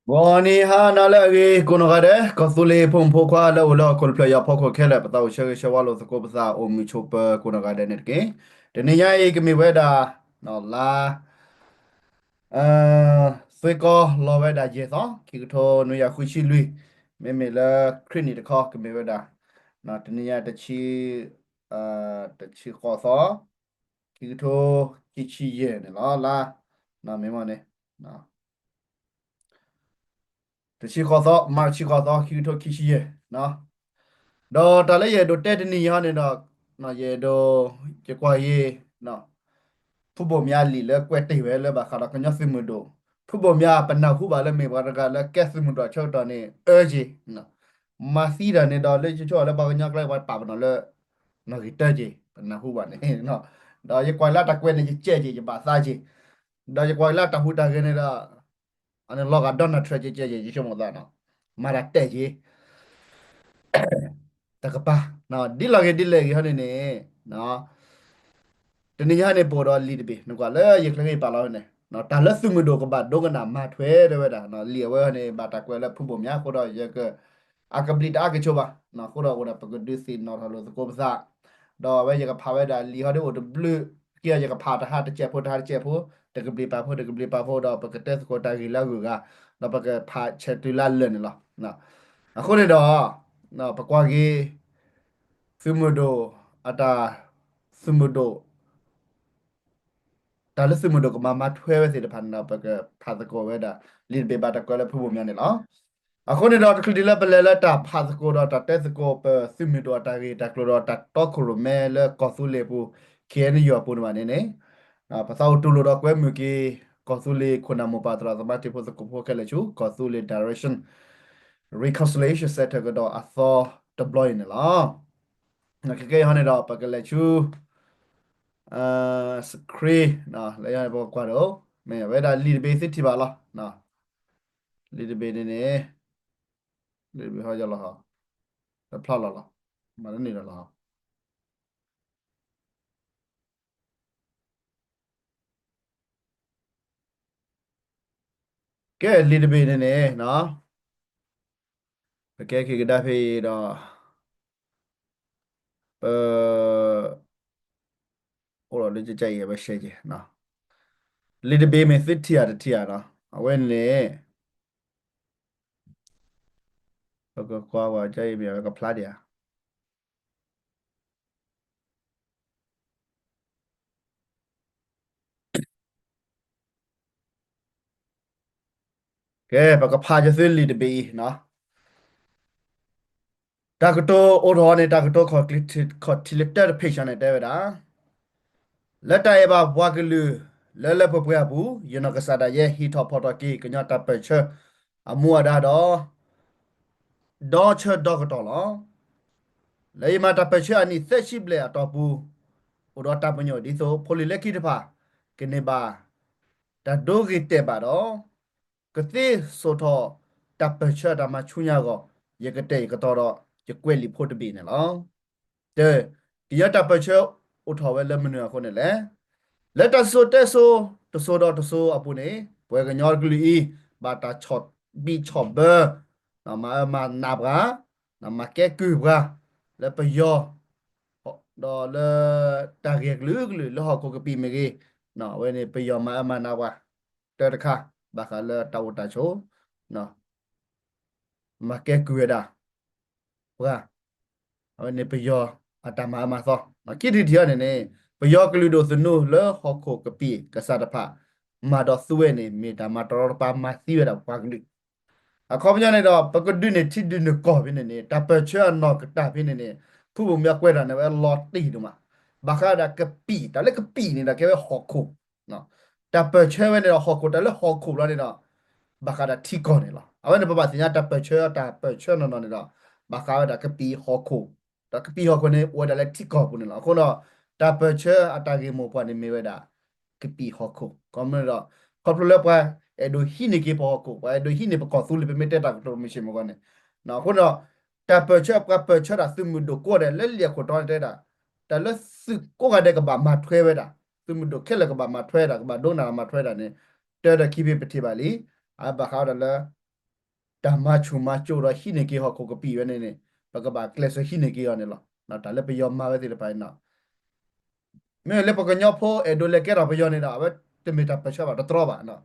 ဂီၤနံၤဟါနၤလၢအဂ့ၤ ကိးနီၢ်ဂၤဒဲး ကီၢ်သူလ့ၤဖိမုၣ်ဖိခွါလၢအိၣ်လၢဟီၣ်ခိၣ်တဖျၢၣ်ညါအဖီခိၣ်ခဲလၢာ် ပသးအိၣ်ဆၢဂ့ၤဆၢဝါလိာ်သကိးပသး အိၣ်မုာ်ဆိးပၢၤကိးနီၢ်ဂၤဒဲးန့ၣ်တက့ၢ်. တနံၤညါအံၤကမ့ၢ်ဝဲဒၣ် လါ သွ့ကီလီၤဝဲဒၣ်ယဲၢ်သီ ခံကထိနွံကယၤဃုဆံလွံၢ်, မ့မ့ၢ်လၢခရံာ်နံၣ်တခီ ကမ့ၢ်ဝဲဒၣ် တနံၤညါတဆံ တဆံဃိးသီ ခံကထိခံဆံယဲၢ်န့ၣ်လီၤ. လါ မ့ၢ်မ့ၢ်န့ၣ် တဆံဃိးသီ March တဆံဃိးသီ ခံကထိခံဆံယဲၢ်, ဒီးတၢ်လၢယအဲၣ်ဒိးတဲတနံၤညါန့ၣ်ဒီး ယအဲၣ်ဒိး ယကွၢ်ယံၤ ဖုဘိၣ်မၠါလံာ်လၢကွဲးတ့ၢ်ဝဲလၢဘၣ်ဃးဒီးကညီသုးမုၢ်ဒိၣ်, ဖုဘိၣ်မၠါပနၢ်ဟူဘၣ်လၢမ့ၢ်ပှၤတဂၤလၢကဲသုးမုၢ်ဒိၣ်အဆၢကတီၢ်န့ၣ် အၢက့ၤ မၤသံတၢ်န့ၣ်ဒီးလၢယဆိကမိၣ်လၢပှၤကညီကျဲပှၤပာ်ပနီၣ်လၢ နီၣ်ဂံၢ်တၢက့ၤ ပနၢ်ဟူဘၣ်န့ၣ်, ဒီးယကွၢ်လၢတၢ်ကွဲးန့ၣ် ယကဲက့ၤ ယဘၣ်သးက့ၤ, ဒီးယကွၢ်လၢတၢ်ဟူးတၢ်ဂဲၤန့ၣ်ဒီး အန့ၣ်လီၤဂာ် Donald Trump ကဲက့ၤ ယဆိကမိၣ်သးနီၤ, မၤတၢ်တဲက့ၤ တကပၤ ဒ်လဲၣ်ဂ့ၤဒ်လဲၣ်ဂ့ၤဟီန့ၣ်န့ၣ် တနံၤညါန့ၣ် ပအိၣ်ဒီးလံာ်တဘ့ၣ် နကွၢ်လၢယကျဲဂ့ၤပာ်လီၤဝဲန့ၣ် တၢ်လၢသုးမုၢ်ဒိၣ်ကဘၣ်ဒိကနၣ်မၤထွဲတဲဝဲဒၣ် လံာ်အဝဲန့ၣ် ဘၣ်တၢ်ကွဲးလၢဖုဘိၣ်မၠါအဃိဒီး ယက အကဘျံးတအါကဆိးဘၣ်, အဃိဒီးအိၣ်ဒီးပကဒုးသ့ၣ်နီၣ်ထီၣ်လိာ်သကိးပသး, ဒီးအဝဲယကဖးဝဲဒၣ်လံာ်ဟီဒ်အိၣ်တဘျုး ခံဂၤယကဖးတဟါတစဲးဖိ တဟါတစဲးဖိ, တကဘျံးပာ်ဖိ တကဘျံးပာ်ဖိဒီး ပကတဲသကိးတၢ်ဂ့ၢ်လၢအဂုၤအဂၤ, ဒီးပကဖးဆဲးတုၤလၢအလၢာ်န့ၣ်လီၤ. အဃိန့ၣ်ဒီး ပကွၢ်က့ၤ သုးမုၢ်ဒိၣ် အတၢ် သုးမုၢ်ဒိၣ် တၢ်လၢသုးမုၢ်ဒိၣ်ကမၤမၤထွဲဝဲသ့ၣ်တဖၣ်န့ၣ်ဒီး ပကဖးသကိးဝဲဒၣ် လံာ်တဘ့ၣ်ဘၣ်တၢ်ကွဲးလၢဖုဘိၣ်မၠါန့ၣ်လီၤ. အဃိန့ၣ်ဒီး တချုးဒံးလၢပလဲၤလၢတၢ်ဖးသကိးဒီးတၢ်တဲသကိး ပသုးမုၢ်ဒိၣ်အတၢ်ဂ့ၢ်တၢ်ကျိၤဒီးတၢ်တီခိၣ်ရိၣ်မဲလၢကီၢ်သူလ့ၤပူၤ ခ့ၣ်အဲၣ်ယူၣ် အပူၤန့ၣ်ဘၣ်န့ၣ်န့ၣ် ပသးအိၣ်တူၢ်လိာ်ဒီးကွဲမုာ်က့ၤ ကီၢ်သူလ့ၤခိၣ်နၢ်မိၢ်ပၢ်သရၣ်သမါ တံၤဖိသကိးဖိခဲလၢာ်ဆူ ကီၢ်သူလ့ၤ Direction Reconciliation Center ကဒီးအသီတဘျီအံၤန့ၣ်လီၤ. ခဲကဲအံၤဟီန့ၣ်ဒီး ပကလဲၤဆူ screen လၢယၤန့ၣ် ပကကွၢ်ဒီး မ့ၢ်ဝဲဒၣ်လံာ်တဘ့ၣ်သုထံၣ်ဘၣ်လီၤ. လံာ်တဘ့ၣ်န့ၣ်န့ၣ် လံာ်တဘ့ၣ်ဟီယလီၤဟီ တဖျါလီၤလီၤ. မၤတန့ၢ်ဒီးလီၤဟီ ကဲ လံာ်တဘ့ၣ်န့ၣ်န့ၣ် ပကဲက့ၤကဒါဖဲအံၤဒီး ပ အိၣ်ဒီးလၢကကဲအံၤ ပရှဲက့ၤ လံာ်တဘ့ၣ်မ့ၢ်သုထံၣ်ဧါတထံၣ်ဧါနီၤ အဝဲန့ၣ် ပကကွၢ်ဝဲကဲအံၤမ့ၢ်အဝဲကဖျါဒံးဧါ ကဲ ပကဖးက့ၤသုလံာ်တဘ့ၣ်အံၤနီၤ တၢ်ကတိၤအိၣ်ထီၣ်န့ၣ် တၢ်ကတိၤခီၣ်ထံးလၢတၢတဖ့ၣ်ဆၢန့ၣ်တဲဝဲဒၣ် လၢတၢ်အဲၣ်ဘၣ်ပှၤကလုာ်လၢလၢပှဲၤပှဲၤအပူၤ ယနီၢ်ကစၢ်ဒၣ်ယဲဟံးထီၣ်ဖီၣ်ထီၣ်က့ၤ ကညီတၢ်ပၢၢ်ဆၢအမူအဒါဒီး ဒီဆၢဒီကတီၢ်လီၤ. လၢယမၤတၢ်ပၢၢ်ဆၢအနံၣ်သၢဆံဘျဲၣ်အတီၢ်ပူၤ အိၣ်ဒီးတၢ်ပညိၣ်ဒ်သိး ဖိလံၤလၢခံတဖၣ် ကန့ၢ်ဘၣ် တၢ်ဒိဂ့ၤတဲာ်ဘၣ်ဒီး ကသ့စိာ်ထီၣ်တၢ်ပၢၢ်ဆၢအတၢ်မၤဆူညါအဂီၢ် ယကတဲာ်ကတီၤဒီး ယကွဲးလံာ်ဖိတဘ့ၣ်န့ၣ်လီၤ. တၢ် ကညီတၢ်ပၢၢ်ဆၢအိၣ်ထီၣ်ဝဲလၢမနုၤအဃိန့ၣ်လဲၣ်. လၢတၢ်စံၣ်စိၤတဲစိၤ တစိၤဒီးတစိၤအပူၤန့ၣ် ပှၤကညီကလုာ်အံၤ ဘၣ်တၢ်ဆီၣ်ဘံၣ်ဆီၣ်ဘၢ မၤအၢမၤနးပှၤ မၤကဲကုၢ်ပှၤ လၢပယီၤ ဒီးလၢတၢ်ဂ့ၢ်ကလုာ်ကလုာ် လၢဟီၣ်ခိၣ်ကပံာ်မ့ၢ်ဂ့ၤ အဝဲန့ၣ် ပယီၤမၤအၢမၤနးပှၤ တၢ်တခါ ဘၣ်ဃးလၢတၢ်အိၣ်တၢ်ဆိး မၤကဲကုၢ်ဝဲဒၣ် ပှၤ အဝဲန့ၣ်ပယီၤအတၢ်မၤအၢမၤသီ ခံထံၣ်တထံၣ်အံၤန့ၣ်န့ၣ် ပယီၤကလုာ်ဒိၣ်သနူလၢဟီၣ်ခိၣ်ကပံာ်ကစၢ်တဖၣ် မၤဒီးသူဝဲန့ၣ် မ့ၢ်တၢ်မၤတရီတပါမၤသံဝဲဒၣ်ပှၤကလုာ် အခီပညီန့ၣ်ဒီး ပကဒုးန့ၢ်ထံဒုးန့ၢ်ကီၢ်ဖဲန့ၣ်န့ၣ် တၢ်ပၢၢ်ဆၢအနီၢ်ကတၢၢ်ဖဲန့ၣ်န့ၣ် ဖုဘိၣ်မၠါကွဲးတၢ်န့ၣ်ဝဲလီၤတံၢ်ဒိၣ်မး ဘၣ်ဃးဒၣ်ကပံာ် တၢ်လၢကပံာ်န့ၣ်ဒီးကဲဝဲဟီၣ်ခိၣ် တၢ်ပၢၢ်ဆၢဝဲန့ၣ်ဒီးဟီၣ်ခိၣ် တၢ်လၢဟီၣ်ခိၣ်ဘျီန့ၣ်ဒီး ဘၣ်ဃးဒၣ်ထံကီၢ်န့ၣ်လီၤ. အဝဲန့ၣ်ပဘၣ်သ့ၣ်ညါတၢ်ပၢၢ်ဆၢ တၢ်ပၢၢ်ဆၢနီၢ်နီၢ်န့ၣ်ဒီး ဘၣ်ဃးဝဲဒၣ်ကပံာ်ဟီၣ်ခိၣ် ဒီးကပံာ်ဟီၣ်ခိၣ်န့ၣ် အိၣ်ဝဲဒၣ်လၢထံကီၢ်ပူၤန့ၣ်လီၤ. အဃိဒီး တၢ်ပၢၢ်ဆၢအတၢ်ဂ့ၢ်မိၢ်ပှၢ်န့ၣ်မ့ၢ်ဝဲဒၣ် ကပံာ်ဟီၣ်ခိၣ် ခီဖျိလၢပှၤအဲၣ်ဒိးဟံးန့ၢ်က့ၤပဟီၣ်ခိၣ် ပှၤအဲၣ်ဒိးဟံးန့ၢ်ပကီၢ်သူလ့ၤ ပမ့ၢ်တဲတၢ်ကတိၤမုၢ်ဆ့ၣ်မုၢ်ဂီၤန့ၣ် အဃိဒီး တၢ်ပၢၢ်ဆၢပှၤပၢၢ်ဆၢတၢ်သုးမုၢ်ဒိၣ်ကိးဂၤဒဲးလၢလံာ်အခိၣ်တီန့ၣ်တဲဒၣ် တၢ်လၢသုးကိးဂၤဒဲးကဘၣ်မၤထွဲဝဲဒၣ် သုးမုၢ်ဒိၣ်ခဲလၢာ်ကဘၣ်မၤထွဲဒၣ် ကဘၣ်ဒိကနၣ်မၤထွဲဒၣ်န့ၣ် တၢ်ဒီးခံဖဲပထံၣ်ဘၣ်လံ အဘၣ်ဃးဝဲဒၣ်လၢ တၢ်မၤဆူၣ်မၤစိးဒီးဟံးန့ၢ်က့ၤဟီၣ်ခိၣ်ကပံာ်ဝဲန့ၣ်န့ၣ် ပကဘၣ်ကျဲးစၢးဟံးန့ၢ်က့ၤအီၤန့ၣ်လီၤ. တၢ်လၢပယီၤမၤဝဲသ့ၣ်တဖၣ်န့ၣ် မ့ၢ်လၢပကညီဖိအဲၣ်ဒိးလဲၤကဲထီၣ်ပယီၤန့ၣ်ဒီး အဝဲတမ့ၢ်တၢ်ပၢၢ်ဆၢဘၣ်တတြီဘၣ်.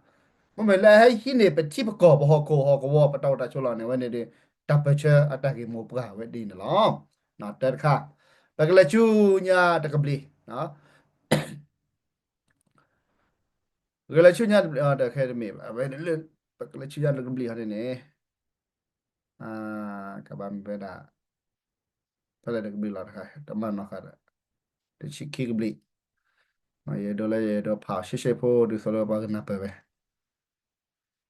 မ့မ့ၢ်လၢဟဲဟံးန့ၢ်ပထံပကီၢ် ပဟီၣ်ခိၣ်ဟီၣ်ကဝီၤ ပတၢ်အိၣ်တၢ်ဆိးလီၢ်န့ၣ် အဝဲန့ၣ်ဒီး တၢ်ပၢၢ်ဆၢအတၢ်ဂ့ၢ်မိၢ်ပှၢ်ဝဲဒ်န့ၣ်လီၤ. တၢ်တခါ ပကလဲၤဆူညါတကဘျံး ပကလဲၤဆူညါတကဘျံး ခဲတမ့ၢ်ဘၣ် အဝဲ ပကလဲၤဆူညါတကဘျံးဟီန့ၣ်န့ၣ် ကဘၣ်မ့ၢ်ဝဲဒၣ် ဖဲလဲၣ်တကဘျံးလီၤတခါ တမၤနီၢ်ဃာ်ဒီး တဆံခံကဘျံး ယအဲၣ်ဒိးလၢယအဲၣ်ဒိးဖးအီၤရှဲရှဲဖိ ဒ်သိးလၢပှၤကနၢ်ပၢၢ်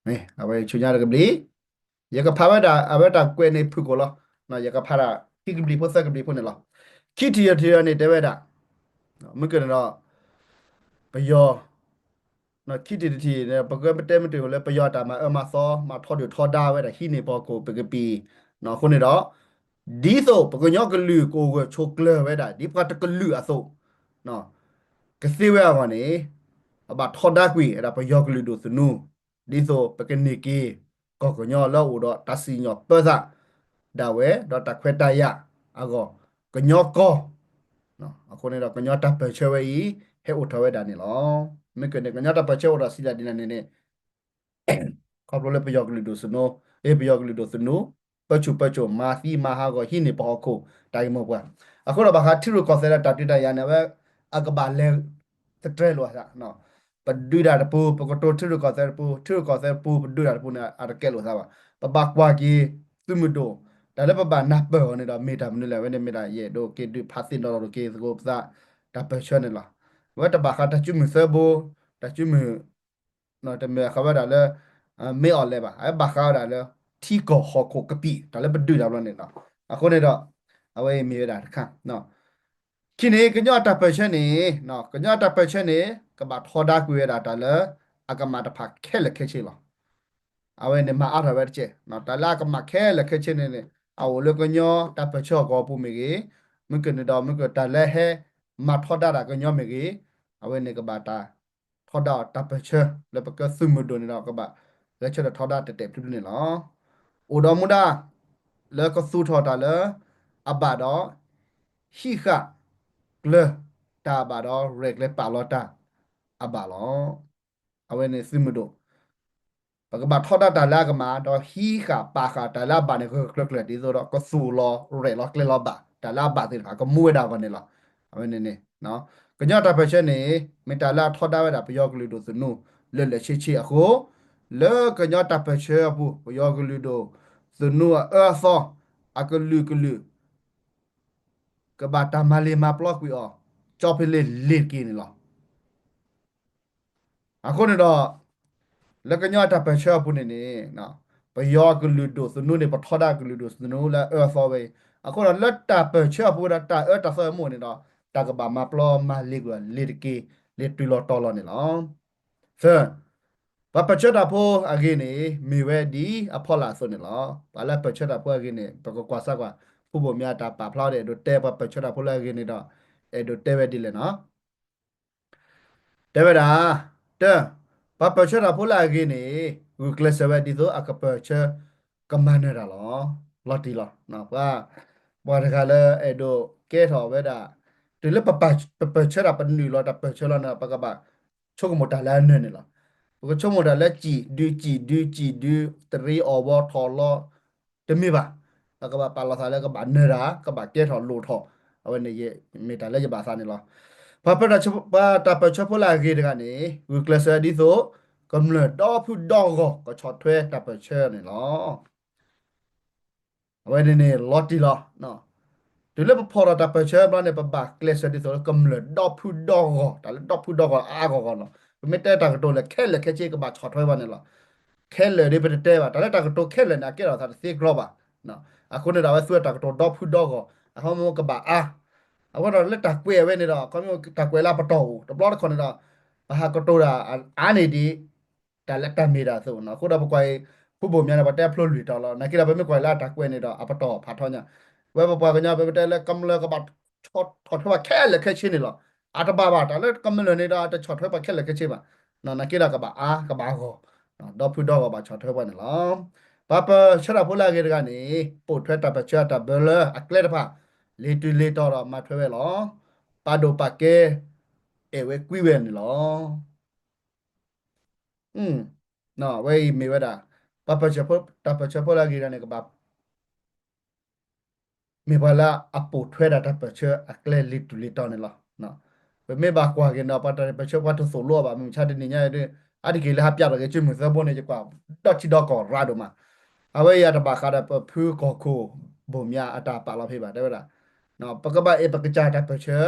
ဝဲ အဝဲဆူညါတကဘျံး ယကဖးဝဲဒၣ် အဝဲတၢ်ကွဲးန့ၣ်ဖုၣ်ကိာ်လီၤ. ယကဖးဒၣ်ခံကဘျံးဖိ သၢကဘျံးဖိန့ၣ်လီၤ. ခံထံၣ်တထံၣ်န့ၣ် တဲဝဲဒၣ် မ့ၢ်ကန့ၣ်ဒီး ပယီၤ ခံထံၣ်တထံၣ်န့ၣ် ပကတဲမ့ၢ်တ့ၢ်လၢ ပယီၤအတၢ်မၤအၢမၤသီ မၤထီဒုၣ်ထီဒါဝဲဒၣ် ဟံးန့ၢ်ပဟီၣ်ခိၣ်ပကပံာ် အဃိန့ၣ်ဒီး ဒ်သိးပကညီကလုာ်ကအိၣ်ဂၢၢ်ဆိးကျၢၤဝဲဒၣ် ဒ်ပှၤတကလုာ်အသိး ကသ့ဝဲအဂီၢ်န့ၣ် အဘၣ်ထီဒါကွံာ်ဝဲဒၣ်ပယီၤကလုာ်ဒိၣ်သနူ ဒ်သိးပကန့ၢ်က့ၤ ကီၢ်ကညီလၢအအိၣ်ဒီးတၢ်စံၣ်ညီၣ်ပၢသးဒၣ်ဝဲ ဒီးတၢ်ခွဲးတၢ်ယာ်အဂီၢ် ကညီကီၢ် အဃိန့ၣ်ဒီး ကညီတၢ်ပၢၢ်ဆၢဝဲအံၤ ဟဲအိၣ်ထီၣ်ဝဲဒၣ်န့ၣ်လီၤ. မ့ၢ်ကန့ၣ် ကညီတၢ်ပၢၢ်ဆၢအိၣ်ဒီးစံးဒ်လဲၣ်ဒ်လဲၣ်န့ၣ်န့ၣ် ခီဖျိလၢပယီၤကလုာ်ဒိၣ်သနူ အ့ ပယီၤကလုာ်ဒိၣ်သနူ ပၢဆူၣ်ပၢစိး မၤသံမၤဟးဂီၤ ဟံးန့ၢ်ပဟီၣ်ခိၣ် တၢ်ဂ့ၢ်မိၢ်ပှၢ် အဃိဒီးဘၣ်ဃးထံရူၢ်ကီၢ်သဲးဒီးတၢ်ဒုးတၢ်ယၤန့ၣ် အဝဲ အကဘၣ်လဲၤသတြဲၤလိာ်အသး ပဒုးတၢ်တပူၤ ပကတိၤထံရူၢ်ကီၢ်သဲးတပူၤ ထံရူၢ်ကီၢ်သဲးတပူၤ ပဒုးတၢ်တပူၤန့ၣ် အတကဲလိာ်သးဘၣ်. ပဘၣ်ကွၢ်က့ၤ သုးမုၢ်ဒိၣ် တၢ်လၢပဘၣ်နၢ်ပၢၢ်အီၤန့ၣ်ဒီး မ့ၢ်တၢ်မနုၤလဲၣ် အဝဲန့ၣ်မ့ၢ်ဒၣ် ယအဲၣ်ဒိးက့ၤဒုးဖးသ့ၣ်နီၣ်ထီၣ်က့ၤသကိးပသး တၢ်ပၢၢ်ဆၢန့ၣ်လီၤ. အဝဲတဘၣ်ဃးတၢ်စုမုၢ်သၢဘိ တၢ်စုမုၢ် တမ့ၢ်ဃးဝဲဒၣ်လၢ မ့ၢ်အီၤလဲၣ်ဘၣ် အဝဲဘၣ်ဃးဝဲဒၣ်လၢ ထံကီၢ်ဟီၣ်ခိၣ်ကပံာ် တၢ်လၢပဒုးတၢ်ဘျီန့ၣ်လီၤ. အဃိန့ၣ်ဒီး အဝဲအံၤမ့ၢ်ဝဲဒၣ်တခါ ခံန့ၣ် ကညီအတၢ်ပၢၢ်ဆၢန့ၣ် ကညီအတၢ်ပၢၢ်ဆၢန့ၣ် ကဘၣ်ထီဒါကွံာ်ဝဲဒၣ်တၢ်လၢ အကမၣ်တဖၣ်ခဲလၢာ်ခဲဆ့လီၤ. အဝဲန့ၣ်မၤအါထီၣ်ဝဲတက့ၢ်. တၢ်လၢအကမၣ်ခဲလၢာ်ခဲဆ့န့ၣ်န့ၣ် အအိၣ်လၢကညီတၢ်ပၢၢ်ဆၢအကဝီၤပူၤမ့ၢ်ဂ့ၤ, မ့ၢ်ကန့ၣ်ဒီး မ့ၢ်ကတၢ်လၢဟဲမၤထီဒါတၢ်ကညီမ့ၢ်ဂ့ၤ, အဝဲန့ၣ်ကဘၣ်တၢ်ထီဒါအီၤတၢ်ပၢၢ်ဆၢ လၢပကသုးမုၢ်ဒိၣ်န့ၣ်ဒီး ကဘၣ်ဂဲၤဆၢထၢၣ်ထီဒါတဲာ်တဲာ်ဖျုးဖျုးန့ၣ်လီၤ. အိၣ်ဒီးမူဒါ လၢကသူၣ်ထီၣ်တၢ်လၢအဘၣ်ဒီး ဟံးဃာ်ကျၢၤတၢ်အဘၣ်ဒီး ရဲၣ်ကျဲၤပာ်လီၤတၢ်အဘၣ်လီၤ. အဝဲန့ၣ်သုးမုၢ်ဒိၣ် ပကဘၣ်ထီဒါတၢ်လၢအကမၣ် ဒီးဟံးဃာ်ပာ်ဃာ်တၢ်လၢအဘၣ်န့ၣ် ဂၢၢ်ဂၢၢ်ကျၢၤကျၢၤ ဒ်သိးဒီး ကသူၣ်လီၤရဲၣ်လီၤကျဲၤလီၤဘၣ် တၢ်လၢအဘၣ်သ့ၣ်တဖၣ် ကမူဝဲဒၣ်အဂီၢ်န့ၣ်လီၤ. အဝဲန့ၣ်န့ၣ် ကညီတၢ်ပၢၢ်ဆၢန့ၣ် မ့ၢ်တၢ်လၢအထီဒါဝဲဒၣ်ပယီၤကလုာ်ဒိၣ်သနူ လၢာ်လၢာ်ဆ့ဆ့အဃိ လၢကညီတၢ်ပၢၢ်ဆၢအပူၤ ပယီၤကလုာ်ဒိၣ်သနူအအၢအသီ အကလုာ်ကလုာ် ကဘၣ်တၢ်မၤလ့ၤမၤပျီကွံာ်အီၤ ကၠီဖဲလ့လ့ၤတက့ၢ်န့ၣ်လီၤ. အဃိန့ၣ်ဒီး လၢကညီတၢ်ပၢၢ်ဆၢအပူၤန့ၣ်န့ၣ် ပယီၤကလုာ်ဒိၣ်သနူန့ၣ် ပထီဒါကလုာ်ဒိၣ်သနူလၢအအၢအသီဝဲအံၤ အဃိဒီး လၢတၢ်ပၢၢ်ဆၢအပူၤဝဲဒီး တၢ်အၢတၢ်သီအမိၢ်န့ၣ်ဒီး တၢ်ကဘၣ်မၤပျီမၤလ့ၤကွံာ်အီၤ လ့ၤတက့ၢ် လ့ၤတုၤလီၤတီၤလီၤန့ၣ်လီၤ. သၢ ပှၤပၢၢ်ဆၢတၢ်ဖိအဂ့ၢ်န့ၣ် မ့ၢ်ဝဲဒ်အဖီလာ်အသိးန့ၣ်လီၤ. ပှၤလၢပၢၢ်ဆၢတၢ်ဖိအဂ့ၢ်န့ၣ် ပကကွၢ်စၢ်ကွၢ် ဖုဘိၣ်မၠါတၢ်ပာ်ဖျါအီၤဒီး အဲၣ်ဒိးတဲပှၤပၢၢ်ဆၢတၢ်ဖိလၢအဂ့ၢ်န့ၣ်ဒီး အဲၣ်ဒိးတဲဝဲဒ်လဲၣ်နီၤ. တဲဝဲဒၣ် တၢ ပှၤပၢၢ်ဆၢတၢ်ဖိလၢအဂ့ၢ်န့ၣ် ဂုာ်ကျဲးစၢးဝဲဒ်သိးအကပၢၢ်ဆၢကမၤနၢၤတၢ်လီၤ. လီၤတံၢ်လီၤ. ပှၤ ပှၤတဂၤလၢအဲၣ်ဒိးကဲထီၣ်ဝဲဒၣ် တုၤလၢပပၢၢ်ဆၢတၢ် ပနုာ်လီၤတၢ်ပၢၢ်ဆၢလီၤန့ၣ် ပကဘၣ်ဆိကမိၣ်တၢ်လၢအနၢၤန့ၣ်လီၤ. ပကဆိကမိၣ်တၢ်လၢစံၣ်ဒုးစံၣ်ဒုးစံၣ်ဒုး တရံးအီၣ်ဝီၤထီၣ်လီၤ တမ့ၢ်ဘၣ်. ပကဘၣ်ပာ်လီၤသးလၢကဘၣ်နၢၤတၢ် ကဘၣ်ကဲထီၣ်လိၣ်ထီၣ် အဝဲန့ၣ်မ့ၢ်တၢ်လၢယဘၣ်သးန့ၣ်လီၤ. ပှၤ ပှၤတၢ်ပၢၢ်ဆၢဖိလၢအဂ့ၤတဂၤန့ၣ် ဂုာ်ကျဲးစၢးဒ်သိး ကမျၢၢ်ဒီဖုဒီဂီၢ်ကဆီၣ်ထွဲတၢ်ပၢၢ်ဆၢန့ၣ်လီၤ. အဝဲန့ၣ်န့ၣ် လီၤတံၢ်လီၤ. တုၤလၢပဖီၣ်ထီၣ်တၢ်ပၢၢ်ဆၢဘျီန့ၣ် ပဘၣ်ကျဲးစၢးဒ်သိးလၢကမျၢၢ်ဒီဖုဒီဂီၢ် တၢ်လၢဒီဖုဒီဂီၢ်အါအါဂီၢ်ဂီၢ်လီၤ. ပမ့ၢ်တဲတၢ်ကတိၤလၢခဲလၢာ်ခဲဆ့ကဘၣ်ဆီၣ်ထွဲဘၣ်န့ၣ်လီၤ. ခဲလၢာ်ဒ်ပတတဲဘၣ် တၢ်လၢတၢ်ကတိၤခဲလၢာ်န့ၣ် အကဲထီၣ်သးတသ့ကြီဘၣ်. အဃိန့ၣ်ဒီး အဝဲသူဝဲတၢ်ကတိၤဒီဖုဒီဂီၢ် အဃိမ့ၢ်ကဘၣ်အါ အဃိဒီးလၢတၢ်ကွဲးအဝဲန့ၣ်ဒီး ခီမ့ၢ်တၢ်ကွဲးလၢအပတီၢ်အိၣ် တဘျီတခီၣ်န့ၣ်ဒီး ပဟးကတိၤတၢ်အါန့ၢ်ဒံး တၢ်လၢတၢ်မ့ၢ်တၢ်အသိးန့ၣ် အဃိဒီးပကွၢ်အံၤ ဖုဘိၣ်မၠါန့ၣ် ပှၤတဲဖျိလွံၢ်တီၤလီၤ. နာ်က့ဒီး ပမ့ၢ်ကွၢ်လၢအတၢ်ကွဲးန့ၣ်ဒီး အပတီၢ်ဖးထီညါ ဝဲပပှၤကညီ ပမ့ၢ်တဲလၢကမျၢၢ်ကဘၣ်ဆီၣ်ထွဲပှၤခဲလၢာ်ခဲဆ့န့ၣ်လီၤ. အတဘၣ်ဘၣ် တၢ်လၢကမျၢၢ်န့ၣ်ဒီး တဆီၣ်ထွဲပှၤခဲလၢာ်ခဲဆ့ဘၣ်. နာ်က့ဒီးကဘၣ်အါ ကဘၣ်ဂီၢ် ဒီဖုဒီဂီၢ်ဘၣ်ဆီၣ်ထွဲပှၤန့ၣ်လီၤ. ပှၤပၢၢ်ဆၢတၢ်ဖိလၢအဂ့ၤတဂၤန့ၣ် ပိာ်ထွဲတၢ်ပၢၢ်ဆၢအတၢ်ဘၢလၢအကျဲတဖၣ် လ့ၤတုၤလ့ၤတီၤဒီးမၤထွဲဝဲလီၤ. ပာ်ဒိၣ်ပာ်ကဲ အဲၣ်ဝဲကွံဝဲန့ၣ်လီၤ. အဝဲအံၤမ့ၢ်ဝဲဒၣ် ပှၤပၢၢ်ဆၢဖိ တၢ်ပၢၢ်ဆၢဖိလၢအဂ့ၤတဂၤန့ၣ် ကဘၣ် မ့ၢ်ပှၤလၢအပိာ်ထွဲဒၣ်တၢ်ပၢၢ်ဆၢအကျဲလ့ၤတုၤလ့ၤတီၤန့ၣ်လီၤ. ပမ့ၢ်ဘၣ်ကွၢ်က့ၤန့ၣ်ဒီး ပှၤတၢ်ပၢၢ်ဆၢပှၤတသိၣ်လိအီၤဘၣ် မုၢ်မဆါတနံၤညါအံၤ အါတက့ၢ်လၢဟးပၠးထီၣ်က့ၤ ကၠိမုၢ်သၢဘိန့ၣ် ယကွၢ်ဒီထံဒီကီၢ်ရးဒိၣ်မး. အဝဲအံၤအတဘၣ်ဃးဒီးပဖုကီၢ်ခိၣ်ဘိၣ်မၠးအတၢ်ပာ်လီၤဖဲဘၣ် တဲဝဲဒၣ် ပကဘၣ်အဲၣ်ပကစၢ်တၢ်ပၢၢ်ဆၢ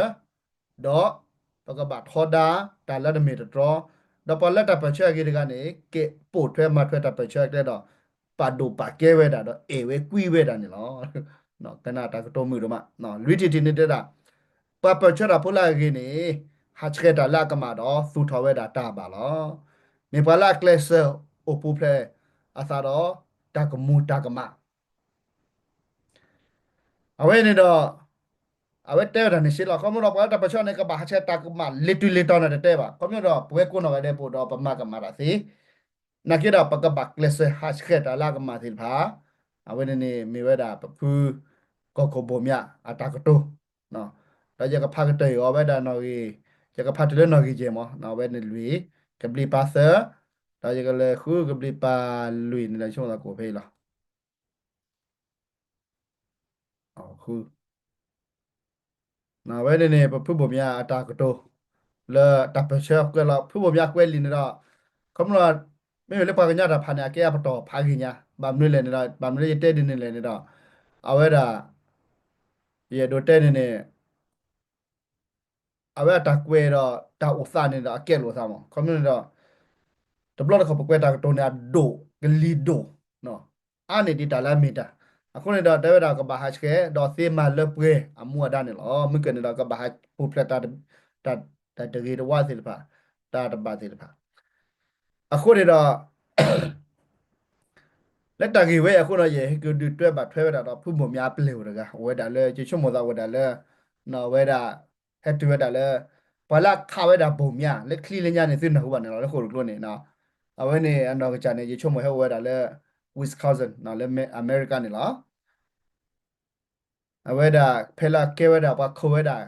ဒီးပကဘၣ်ထီဒါတၢ်လၢတမ့ၢ်တတီ, ဒီးပှၤလၢတၢ်ပၢၢ်ဆၢအဂ့ၤတဂၤန့ၣ် ကဲပိာ်ထွဲမၤထွဲတၢ်ပၢၢ်ဆၢအကျဲဒီး ပာ်ဒိၣ်ပာ်ကဲဝဲဒၣ်ဒီးအဲၣ်ဝဲကွံဝဲဒၣ်န့ၣ်လီၤ. ကနၣ်တၢ်ကတိၤမုာ်ဒိၣ်မး, လွံၢ်ထံၣ်တထံၣ်န့ၣ်တဲဒၣ် ပှၤပၢၢ်ဆၢတၢ်ဖိလၢအဂ့ၤန့ၣ် ဟးဆှဲးတၢ်လၢအကမၣ်ဒီးသူၣ်ထီၣ်ဝဲဒၣ်တၢ်ဘၣ်လီၤ. မ့ၢ်ပှၤလၢအကျဲးစၢးအိၣ်ပူၤဖျဲးအသးဒီးတၢ်ကမူၤတၢ်ကမၣ် အဝဲန့ၣ်ဒီး အဝဲတဲဝဲဒၣ်န့ၣ်စ့ၢ်လီၤ. ခီဖျိဒီးပှၤလၢတၢ်ပၢၢ်ဆၢန့ၣ် ကဘၣ်ဟးဆှဲးတၢ်ကမၣ်လ့ၤတုၤလ့ၤတီၤန့ၣ်တတဲဘၣ်. ခီဖျိဒီးပဝဲကိးနီၢ်ဂၤဒဲးပအိၣ်ဒီးပမၤကမၣ်တၢ်သ့, နာ်က့ဒီးပကဘၣ်ကျဲးစၢးဟးဆှဲးတၢ်လၢအကမၣ်သ့ၣ်တဖၣ်, အဝဲန့ၣ်န့ၣ်မ့ၢ်ဝဲဒၣ်ပဖုကီၢ်ခိၣ်ဘိၣ်မၠးအတၢ်ကတိၤ ဒီးယကဖးကတၢၢ်အီၤဝဲဒၣ်နီၣ်ဂံၢ်, ယကဖးတုၤလၢနီၣ်ဂံၢ်ယဲၢ်မး, အဝဲန့ၣ်လွံၢ်, ကဘျံးပၤသၢ, ဒီးယကလဲၤဃုကဘျံးပၤလွံၢ်န့ၣ်လီၤ ဆိကမိၣ်သးကအိၣ်ဖဲအံၤလီၤ. အဝဲန့ၣ်န့ၣ် ပဖုဘိၣ်မၠးအတၢ်ကတိၤ လၢတၢ်ပၢၢ်ဆၢကွဲးလီၤ ဖုဘိၣ်မၠးကွဲးလံာ်န့ၣ်ဒီး ခီဖျိ မ့မ့ၢ်လၢပှၤကညီတၢ်ဖးန့ၣ် အကဲအပတီၢ်ဖးဂ့ၤညါ, ဘၣ်မနုၤလဲၣ်န့ၣ်ဒီး ဘၣ်မနုၤလၢယတဲဒ်န့ၣ်လဲၣ်န့ၣ်ဒီး အဝဲဒၣ် ယအဲၣ်ဒိးတဲန့ၣ်န့ၣ် အဝဲအတၢ်ကွဲးဒီးတၢ်အိၣ်သးန့ၣ်ဒီး အကဲလိာ်သးမး ခီဖျိန့ၣ်ဒီး တဘျီတခီၣ်ပကွဲးတၢ်ကတိၤန့ၣ် အဒိၣ်ကလံၤဒိၣ် အါန့ၢ်ဒံးတၢ်လၢအမ့ၢ်တၢ်, အဃိန့ၣ်ဒီး တဲဝဲဒၣ်ကဘၣ်ဟးဆှဲး ဒီးသ့မၤလၢပှဲၤအမူအဒါန့ၣ်လီၤ. မ့ၢ်ကဲန့ၣ်ဒီး ကဘၣ်ဟးပူၤဖျဲး တၢ်တဂ့ၤတဝါသ့ၣ်တဖၣ်, တၢ်တဘၣ်သ့ၣ်တဖၣ်, အဃိန့ၣ်ဒီး လၢတၢ်ဂ့ၢ်ဝဲအံၤအဃိဒီး ယဟဲက့ၤဒုးတွဲဘၣ်ထွဲဝဲဒၣ်ဒီး ဖုဘိၣ်မၠးအပျဲၢ်အိၣ်တဂၤ အိၣ်ဝဲဒၣ်လၢ ယဆိကမိၣ်သးအိၣ်ဝဲဒၣ်လၢ ဝဲဒၣ် ဟဲတုၤဝဲဒၣ်လၢ ပှၤလၢအခးဝဲဒၣ်ဘိၣ်မၠး လၢချံလၢညါန့ၣ် သုနၢ်ဟူဘၣ်န့ၣ်လီၤ လၢဃိာ်တကျိန့ၣ်, အဝဲန့ၣ်အနီၢ်ကစၢ်န့ၣ် ယဆိကမိၣ်ဟဲအိၣ်ဝဲဒၣ်လၢ Wisconsin လၢအမဲရကၤန့ၣ်လီၤ. အဝဲဒၣ်ဖဲလၢအကဲဝဲဒၣ်ပှၤခိးဝဲဒၣ်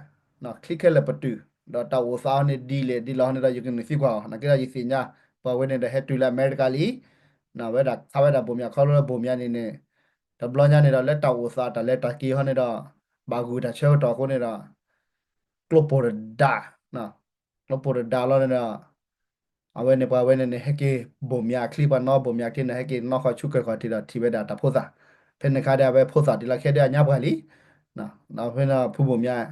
ချံခဲလၢာ်ပတုာ် ဒီးတၢ်အိၣ်သးအီၤန့ၣ်ဒ်လဲၣ်ဒ်လဲၣ်န့ၣ်ဒီး ယကနုာ်သံကွၢ်အီၤ နာ်က့ဒီးယသ့ၣ်ညါ ပှၤဝဲန့ၣ်ဒီးဟဲတုၤလၢအမဲရကၤလံ, ဝဲဒၣ်ခးဝဲဒၣ်ဘိၣ်မၠး ခီဖျိလၢဘိၣ်မၠးန့ၣ်န့ၣ် တဘျီညါန့ၣ်ဒီး လၢတၢ်အိၣ်သးတၢ်လဲၤတၢ်က့ၤဟီန့ၣ်ဒီး ဘၣ်ဂုာ်တၢ်ဆၢကတီၢ်အဃိန့ၣ်ဒီး ကျိပိၢ်တဒါ ကျိပိၢ်တဒါလီၤန့ၣ်ဒီး အဝဲန့ၣ်ပှၤဝဲန့ၣ်န့ၣ် ဟဲက့ၤဘိၣ်မၠးအချံ ပှၤနီၣ်ဘိၣ်မၠးအချံန့ၣ် ဟဲက့ၤနီၣ်ဃီဆူကၢၢ်ခီၣ်ထံးဒီးထံၣ်ဝဲဒၣ်တၢ်ဖိသၣ်, ဖဲန့ၣ်အခါဒီး အဝဲဖိသၣ်ဒ်လီၤခဲဒၣ်အညါပှၢ်လံ, ဒီးဖဲန့ၣ်ဖုဘိၣ်မၠး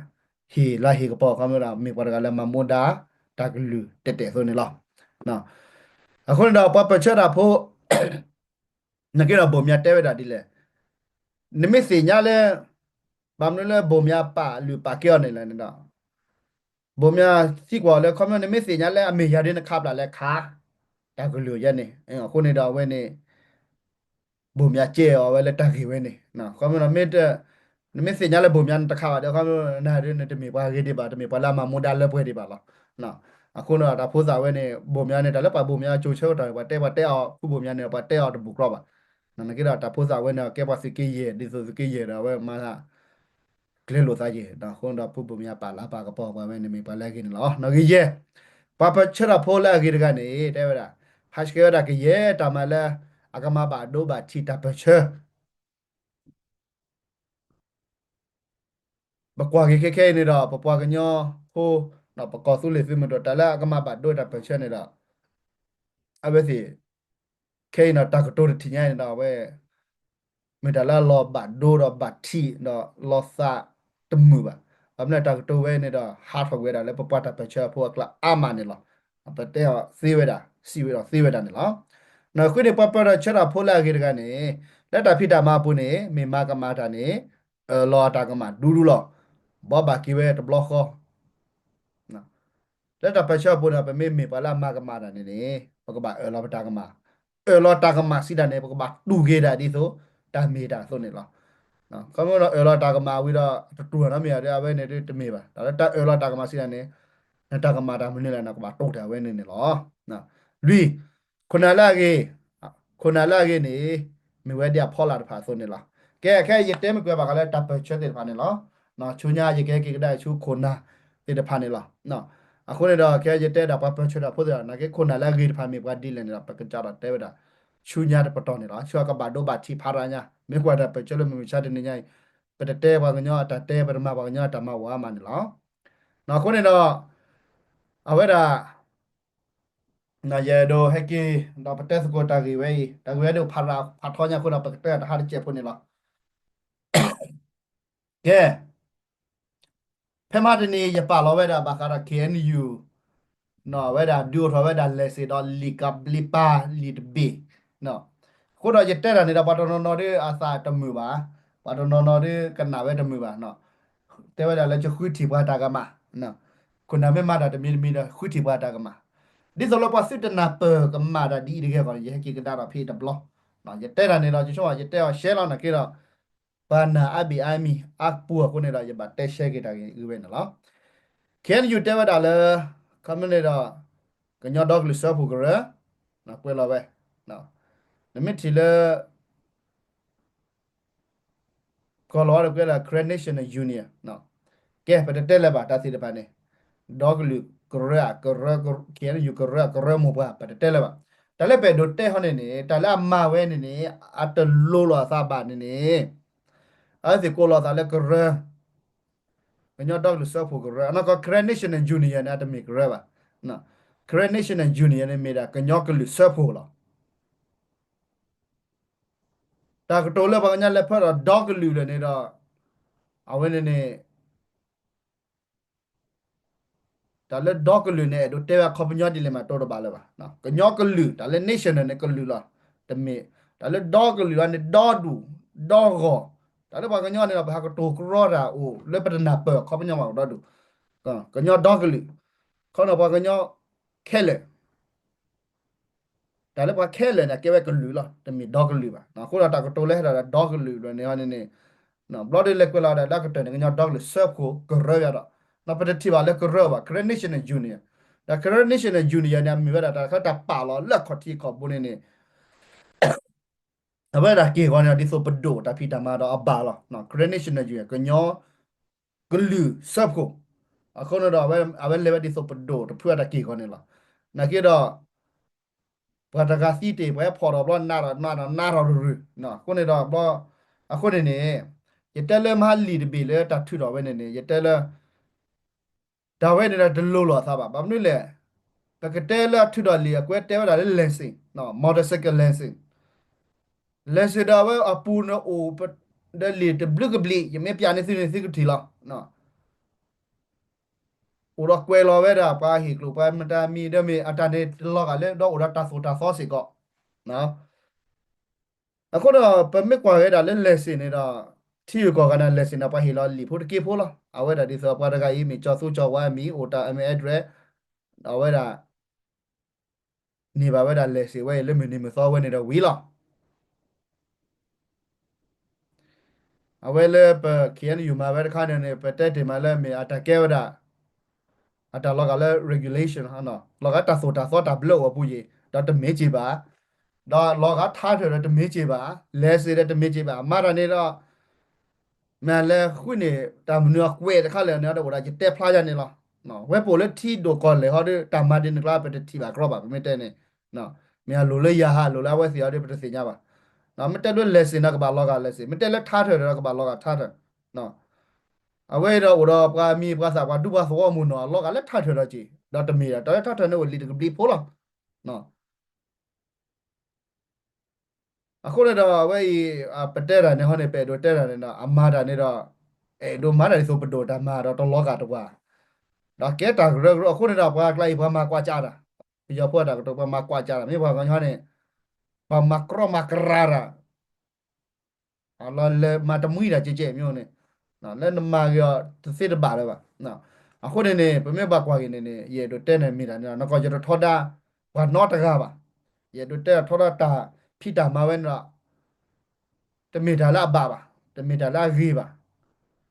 ဟ့ၣ်လၤဟ့ၣ်ကပီၤ ခီဖျိဒီး မ့ၢ်ပှၤတဂၤလၢမၤမူဒါ တၢ်ကလုၢ်တဲာ်တဲာ်အသိးန့ၣ်လီၤ. အဃိန့ၣ်ဒီး ပှၤပၢၢ်ဆၢတၢ်ဖိ နာ်က့ဒီးဘိၣ်မၠးတဲဝဲဒၣ်ဒ်လဲၣ်, နမ့ၢ်သ့ၣ်ညါလၢ ဘၣ်မနုၤလၢဘိၣ်မၠးပာ်လုၢ်ပာ်ကဲအီၤန့ၣ်လဲၣ်န့ၣ်ဒီး ဘိၣ်မၠးသံကွၢ်အီၤလၢ ခီဖျိနမ့ၢ်သ့ၣ်ညါလၢအမ့ၢ်ယၤဒ်နခးပျၢ်လဲၤခး တၢ်ကလုၢ်ယဲန့ၣ်, အဃိန့ၣ်ဒီးအဝဲန့ၣ် ဘိၣ်မၠးကဲအီၤဝဲလၢတၢ်ဂ့ၢ်ဝဲန့ၣ်, ခီဖျိ နမ့ၢ်သ့ၣ်ညါလၢဘိၣ်မၠးနတခးဘၣ်ဒီး ခီဖျိနဒ်န့ၣ် တမ့ၢ်ပှၤဂ့ၤဒံးဘၣ် တမ့ၢ်ပှၤလၢအမၤမူဒါလၢပှဲၤဒံးဘၣ်လီၤ. အဃိန့ၣ်တၢ်ဖိသၣ်ဝဲန့ၣ် ဘိၣ်မၠးန့ၣ် တၢ်လၢပှၤဘိၣ်မၠးကၠိဆၢကတီၢ်န့ၣ် ပှၤတဲပှၤတဲအီၤ ဖုဘိၣ်မၠးန့ၣ် ပှၤတဲအီၤတဘူးကြီဘၣ်. နာ်က့ဒီးတၢ်ဖိသၣ်ဝဲန့ၣ် ကဲပှၤသုးက့ယဲၢ် ဒ်သိးသုးက့ယဲၢ်ဒီးအဝဲမၤ ကျဲလိာ်သးယဲၢ်, အဃိန့ၣ်ဒီးဖုဘိၣ်မၠးပာ်လၤပာ်ကပီၤပှၤဝဲန့ၣ်မ့ၢ်ပှၤလၢအဂ့ၤန့ၣ်လီၤ. နီၣ်ဂံၢ်ယဲၢ်, ပှၤပၢၢ်ဆၢတၢ်ဖိလၢအဂ့ၤတဂၤန့ၣ် တဲဝဲဒၣ် ဟးဆှဲးဝဲဒၣ်ကယဲၢ်တၢ်မၤလၢ အကမၤဘၣ်ဒိဘၣ်ထံးတၢ်ပၢၢ်ဆၢ ပကွၢ်က့ၤခဲခဲအံၤန့ၣ်ဒီး ပပှၤကညီဖိ ပကီၢ်သူလ့ၤသုးမုၢ်ဒိၣ် တၢ်လၢအကမၤဘၣ်ဒိတၢ်ပၢၢ်ဆၢန့ၣ်ဒီး အဝဲသ့ၣ် ခဲအံၤန့ၣ် တၢ်ကတိၤတထံၣ်ညါအံၤန့ၣ်ဒီး အဝဲ မ့ၢ်တၢ်လၢအလီၤဘၣ်ဒိဒီးဘၣ်ထံးဒီးလီၤသးတမုာ်ဘၣ်. ဘၣ်မနုၤတၢ်ကတိၤဝဲန့ၣ်ဒီး ဟးထီၣ်ကွံာ်ဝဲဒၣ်လၢပပှၤတၢ်ပၢၢ်ဆၢအဖိအကျါအါမးန့ၣ်လီၤ. ပတဲအီၤသ့ဝဲဒၣ် စံးဝဲဒီးသ့ဝဲဒၣ်န့ၣ်လီၤ. နီၢ်ဃုန့ၣ်ပှၤပၢၢ်ဆၢတၢ်ဖိလၢအဂ့ၤတဂၤန့ၣ် လၢတၢ်ဖံးတၢ်မၤအပူၤန့ၣ် မ့ၢ်မၤကမၣ်တၢ်န့ၣ် အၢၣ်လီၤအတၢ်ကမၣ်ဒူဒူလီၤ. ဘိးဘၣ်က့ၤဝဲတဘျီဃီ လၢတၢ်ပၢၢ်ဆၢအပူၤန့ၣ် ပမ့ၢ်မ့ၢ်ပှၤလၢအမၤကမၣ်တၢ်န့ၣ်န့ၣ် ပကဘၣ်အၢၣ်လီၤပတၢ်ကမၣ်. အၢၣ်လီၤတၢ်ကမၣ်စံးတၢ်န့ၣ် ပကဘၣ်တူၢ်က့ၤဒၣ်ဒ်သိး တၢ်မ့ၢ်တၢ်အသိးန့ၣ်လီၤ. ခီဖျိလၢအၢၣ်လီၤတၢ်ကမၣ်ဝံၤဒီး တတူၢ်နီတမံၤဒီး အဝဲန့ၣ်တမ့ၢ်ဘၣ်. တၢ်လၢတၢ်အၢၣ်လီၤတၢ်ကမၣ်စံးတၢ်န့ၣ် နတၢ်ကမၣ်တၢ်မနုၤလဲၣ်န့ၣ် ကဘၣ်တူၢ်တၢ်ဝဲန့ၣ်န့ၣ်လီၤ. လွံၢ်, ခိၣ်နၢ်လၢအဂ့ၤ, ခိၣ်နၢ်လၢအဂ့ၤန့ၣ် မ့ၢ်ဝဲဒ်အဖီလာ်တဖၣ်အသိးန့ၣ်လီၤ. ကဲ ခဲအံၤယတဲမ့ၢ်ကွဲးဘၣ်ဃးလၢတၢ်ပၢၢ်ဆၢသ့ၣ်တဖၣ်န့ၣ်လီၤ. ဆူညါယကဟဲက့ၤကဒါဆူခိၣ်နၢ်သ့ၣ်တဖၣ်န့ၣ်လီၤ. အဃိန့ၣ်ဒီး ခဲအံၤယတဲဒၣ်ပှၤပၢၢ်ဆၢတၢ်ဖိသ့ၣ်တဖၣ် နာ်က့ခိၣ်နၢ်လၢအဂ့ၤတဖၣ်မ့ၢ်ပှၤဒ်လဲၣ်န့ၣ်ဒီး ပကစးထီၣ်တဲဝဲဒၣ် ဆူညါတပတီၢ်န့ၣ်လီၤ. ဆူအကဘၣ်ဒိဘၣ်ထံးဖးဒိၣ်ညါ မ့ၢ်ကွၢ်တၢ်ပၢၢ်ဆၢလၢမုၢ်မဆါတနံၤညါအံၤ ပတတဲပှၤကညီအတၢ်တဲ ပတမၤပှၤကညီအတၢ်မၤဝဲမးန့ၣ်လီၤ. အဃိန့ၣ်ဒီး အဝဲဒၣ် ယအဲၣ်ဒိးဟဲက့ၤ ဒီးပတဲသကိးတၢ်ဂ့ၢ်ဝဲအံၤ တၢ်ဂ့ၢ်ဝဲဒၣ်ဖးထီညါအဃိဒီး ပကတဲတဟါတစဲးဖိန့ၣ်လီၤ. ကဲ ဖဲမဟါတနံၤ ယပာ်လီၤဝဲဒၣ်ဘၣ်ဃးဒီး KNU အဝဲဒၣ်ဒုးအိၣ်ထီၣ်ဝဲဒၣ် license ဒီးလံာ်ကဘျံးပၤလံာ်တဘ့ၣ် အဃိဒီးယတဲတၢ်န့ၣ်ဒီး ပှၤတနီၤနီၤဒ်အသးတမုာ်ဘၣ်, ပှၤတနီၤနီၤဒ်ကနၣ်ဝဲတမုာ်ဘၣ်, တဲဝဲဒၣ်လၢယဃုထံၣ်ပှၤတၢ်ကမၣ်, ခိၣ်နၢ်မ့ၢ်မၤတၢ်တမံၤတမံၤဒီး ဃုထံၣ်ပှၤတၢ်ကမၣ်, ဒ်သိးလၢပှၤသုတနၢ်ပၢၢ်ကမၣ်တၢ်ဒ်အံၤတဂ့ၤအဂီၢ်န့ၣ် ယဟဲက့ၤကဒါဒီးဖဲအံၤတဘျီ, ယတဲတၢ်န့ၣ်ဒီး ယဆိကမိၣ် ယတဲအီၤရှဲလီၤနာ်က့ဒီး ပှၤနာ်အါဘ့ၣ်အါမံၤအါပူၤအဃိန့ၣ်ဒီး ယဘၣ်တဲရှဲက့ၤတၢ်ဂ့ၢ်ဝဲန့ၣ်လီၤ. ခဲအံၤယတဲဝဲဒၣ်လၢ ခီမ့ၢ်န့ၣ်ဒီး ကညီဒီကလုာ်စၢဖှိၣ်ကရၢ, ကွဲးလီၤဝဲ, နမ့ၢ်ထံၣ်လၢ ကီၢ်လီၤဝဲဒီးကွဲးလၢ Karen National Union, ကဲ ပတတဲလၢၤဘၣ်တၢ်သ့ၣ်တဖၣ်န့ၣ်, ဒီကလုာ်ကရၢအကရၢ, ကရၢ, ကရၢမိၢ်ပှၢ် ပတတဲလၢၤဘၣ်. တၢ်လၢပအဲၣ်ဒိးတဲဟီန့ၣ်န့ၣ် တၢ်လၢအမၤဝဲန့ၣ်န့ၣ် အတလိၤလိာ်အသးဘၣ်န့ၣ်န့ၣ်, အဝဲသ့ၣ်ကိးလီၤသးလၢကရၢ, ကညီဒီကလုာ်စၢဖှိၣ်ကရၢ, အနီၢ်ကီၢ် Karen National Union န့ၣ် အတမ့ၢ်ကရၢဘၣ်. Karen National Union န့ၣ်မ့ၢ်ဒၣ်ကညီကလုာ်စၢဖှိၣ်လီၤ. တၢ်ကတိၤလၢပှၤကညီလဲၤဖၢဒီးဒီကလုာ်လၢာ်န့ၣ်ဒီး အဝဲန့ၣ်န့ၣ် တၢ်လၢဒီကလုာ်န့ၣ် အဲၣ်ဒိးတဲဝဲအခီပညီဒ်လဲၣ်မး တိတဘၣ်လၢၤဘၣ်. ကညီကလုာ် တၢ်လၢ national န့ၣ် ကလုာ်လီၤ. တမ့ၢ် တၢ်လၢဒီကလုာ်အန့ၣ် ဒီဒူၣ် ဒီဂီၢ်, တၢ်လၢပှၤကညီန့ၣ်ဒီး ပဟးကတိၤကြီတၢ်အိၣ်လၢပတနၢ်ပၢၢ်အခီပညီမး ဒီဒူၣ်, ကညီဒီကလုာ်, ခီန့ၣ်ပှၤကညီခဲလၢာ် တၢ်လၢပှၤခဲလၢာ်န့ၣ် အကဲဝဲကလုာ်လီၤ, တမ့ၢ်ဒီကလုာ်ဘၣ်. အဃိဒီးတၢ်ကတိၤလၢဟဲဒီးဒီကလုာ်ဘျီန့ၣ်န့ၣ်, ဘျီဒ်လဲၤကွဲးလီၤဒီးလၢအကတၢၢ်န့ၣ် ကညီဒီကလုာ်စၢဖှိၣ်ကရၢယၤဒီး, ပတထံၣ်ဘၣ်လၢကရၢဘၣ်, Karen National Union, ဒီး Karen National Union န့ၣ် အမ့ၢ်ဝဲဒၣ်တၢ်လၢတၢ်ပာ်လီၤလၢအခီၣ်ထံးခီၣ်ဘိန့ၣ်န့ၣ် အဝဲဒၣ်က့ၢ်ဂီၤန့ၣ်ဒီး ဒ်သိးပဒိၣ်တၢ်ဖံးတၢ်မၤဒီးအဘၣ်လီၤ. Karen National Union ကညီကလုာ်စၢဖှိၣ်, အဃိန့ၣ်ဒီး အဝဲလဲၤဝဲဒ်သိးပဒိၣ်တဖုအတၢ်က့ၢ်ဂီၤန့ၣ်လီၤ. နာ်က့ဒီး ပှၤတဂၤသံတ့ၢ် ပှၤဟဲဖီၣ်ဒီးဘျီ နးထီၣ်နးထီၣ်နးထီၣ်ရုၢ်ရုၢ်, အဃိန့ၣ်ဒီးဘျီ, အဃိန့ၣ်န့ၣ်, ယတဲလၢမဟါလံာ်တဘ့ၣ်လၢတၢ်ထုးထီၣ်ဝဲန့ၣ်န့ၣ် ယတဲလၢ တၢ်ဝဲန့ၣ်ဒီးတလိၤလိာ်အသးဘၣ်. ဘၣ်မနုၤလဲၣ်, ပကတဲလၢအထုးထီၣ်လံာ် အကွဲးတဲဝဲဒၣ်လၢ license, motorcycle license, license ဒီးအဝဲအပူၤန့ၣ်အိၣ်ဒီးလံာ်တဘျုးကဘျံး ယမ့ၢ်ပျးန့ၢ်သုန့ၣ် သုကထံၣ်လီၤ. အိၣ်ဒီးကွဲးလီၤဝဲဒၣ် ပှၤဟ့ၣ်ကျိၣ်ပှၤမတၤမံၤဒီးမ့ၢ်အတၢ်န့ၣ်တလီၤဂာ်လၢ ဒီးအိၣ်ဒီးတၢ်သိၣ်တၢ်သီစ့ၢ်ကီး. အဃိဒီး ပမ့ၢ်ကွၢ်ဝဲဒၣ်လၢ license န့ၣ်ဒီး ထံဂုၤကီၢ်ဂၤန့ၣ် license န့ၣ် ပှၤဟ့ၣ်လီၤလံာ်ဖိတက့ဖိလီၤ. အဝဲဒၣ်ဒ်သိးပှၤတဂၤအံၤ မ့ၢ်ကၠီသူကၠီဝါမံၤ အိၣ်တၢ် အမ့ၢ် address အဝဲဒၣ် န့ၢ်ဘၣ်ဝဲဒၣ် license ဝဲအံၤ လၢမုၢ်နံၤမုၢ်သီဝဲန့ၣ်ဒီးဝံၤလီၤ. အဝဲလၢပ K N U မၤဝဲတခါန့ၣ်န့ၣ် ပတဲတ့ၢ်မးလၢမ့ၢ်အတၢ်ကဲဝဲဒၣ် အတၢ်လီၤဂာ်လၢ regulation လီၤဂာ်တၢ်သိၣ်တၢ်သီတၢ်ဘျၢအိၣ်အပူၤယံၤ ဒီးတမ့ၢ်က့ၤဘၣ်, ဒီးလီၤဂာ်ထါထၢၣ်ဒီးတမ့ၢ်က့ၤဘၣ်, license ဒီးတမ့ၢ်က့ၤဘၣ်, မၤတၢ်န့ၣ်ဒီး မ့ၢ်လဲၤဃုန့ၢ် တၢ်မနုၤအကွဲးတခါလဲၣ်န့ၣ်ဒီး အိၣ်ဒၣ်ယတဲဖျါယါန့ၣ်လီၤ. ဝဲပအိၣ်လၢထံဒိၣ်ကီၢ်လဲၢ်ဟီဒီး တၢ်မၤဒ်န့ၣ်ကျါ ပတထံၣ်ဘၣ်ကြီဘၣ် ပမ့ၢ်တဲန့ၣ်, မ့ၢ်အလိၤလၢယၤဟး အလိၤလၢအဝဲသ့ၣ်အီၤဒီး ပတသ့ၣ်ညါဘၣ်. မ့ၢ်တဲလၢ license န့ၣ် ကဘၣ်လီၤဂာ် license, မ့ၢ်တဲလၢထါထၢၣ်ဒီး ကဘၣ်လီၤဂာ်ထါထၢၣ်. အဝဲဒီးအိၣ်ဒီးပှၤမံၤပှၤသၣ် ပှၤဒူပှၤသဝီမုၢ်နီၢ် အလီၤဂာ်လၢထါထၢၣ်ဒီးက့ၤ, ဒီးတမ့ၢ်ဒီး တၢ်လၢထါထၢၣ်န့ၣ်အိၣ်လံာ်တကဘျံးဖိလီၤ. အဃိန့ၣ်ဒီး အဝဲအံၤ ပတဲတၢ်န့ၣ်ဟီန့ၣ် ပအဲၣ်ဒိးတဲတၢ်န့ၣ်ဒီး အမၤတၢ်န့ၣ်ဒီး အဲၣ်ဒိးမၤတၢ်ဒ်သိးပဒိၣ်တၢ်မၤဒီးတလီၤဂာ်တပှၤ, ဒီးကဲတၢ်ကရၢကရိအဃိန့ၣ်ဒီး ပှၤကျါအံၤ ပှၤမၤကွၢ်ကၢ်တၢ်, ပယီၤဖိအတၢ်ကတိၤ ပှၤမၤကွၢ်ကၢ်တၢ် မ့ၢ်ပှၤကညီန့ၣ် ပှၤမၤကြီမၤကရၢတၢ် လၢမၤတမှံတၢ်ကဲကဲမ့ၢ်န့ၣ်, လၢနမၤဂ့ၤအီၤတသ့တဘၣ်လၢၤဘၣ်. အဃိန့ၣ်န့ၣ် ပမ့ၢ်ဘၣ်ကွၢ်က့ၤန့ၣ်န့ၣ် ယအဲၣ်ဒိးတဲန့ၣ်မ့ၢ်တၢ်န့ၣ်ဒီး နကီၢ်ယတထီဒါ ပှၤနီတဂၤဘၣ်. ယအဲၣ်ဒိးတဲထီဒါတၢ်ဖံးတၢ်မၤဝဲန့ၣ်ဒီး တမ့ၢ်တၢ်လၢအဘၣ်ဘၣ်, တမ့ၢ်တၢ်လၢအဂ့ၤဘၣ်.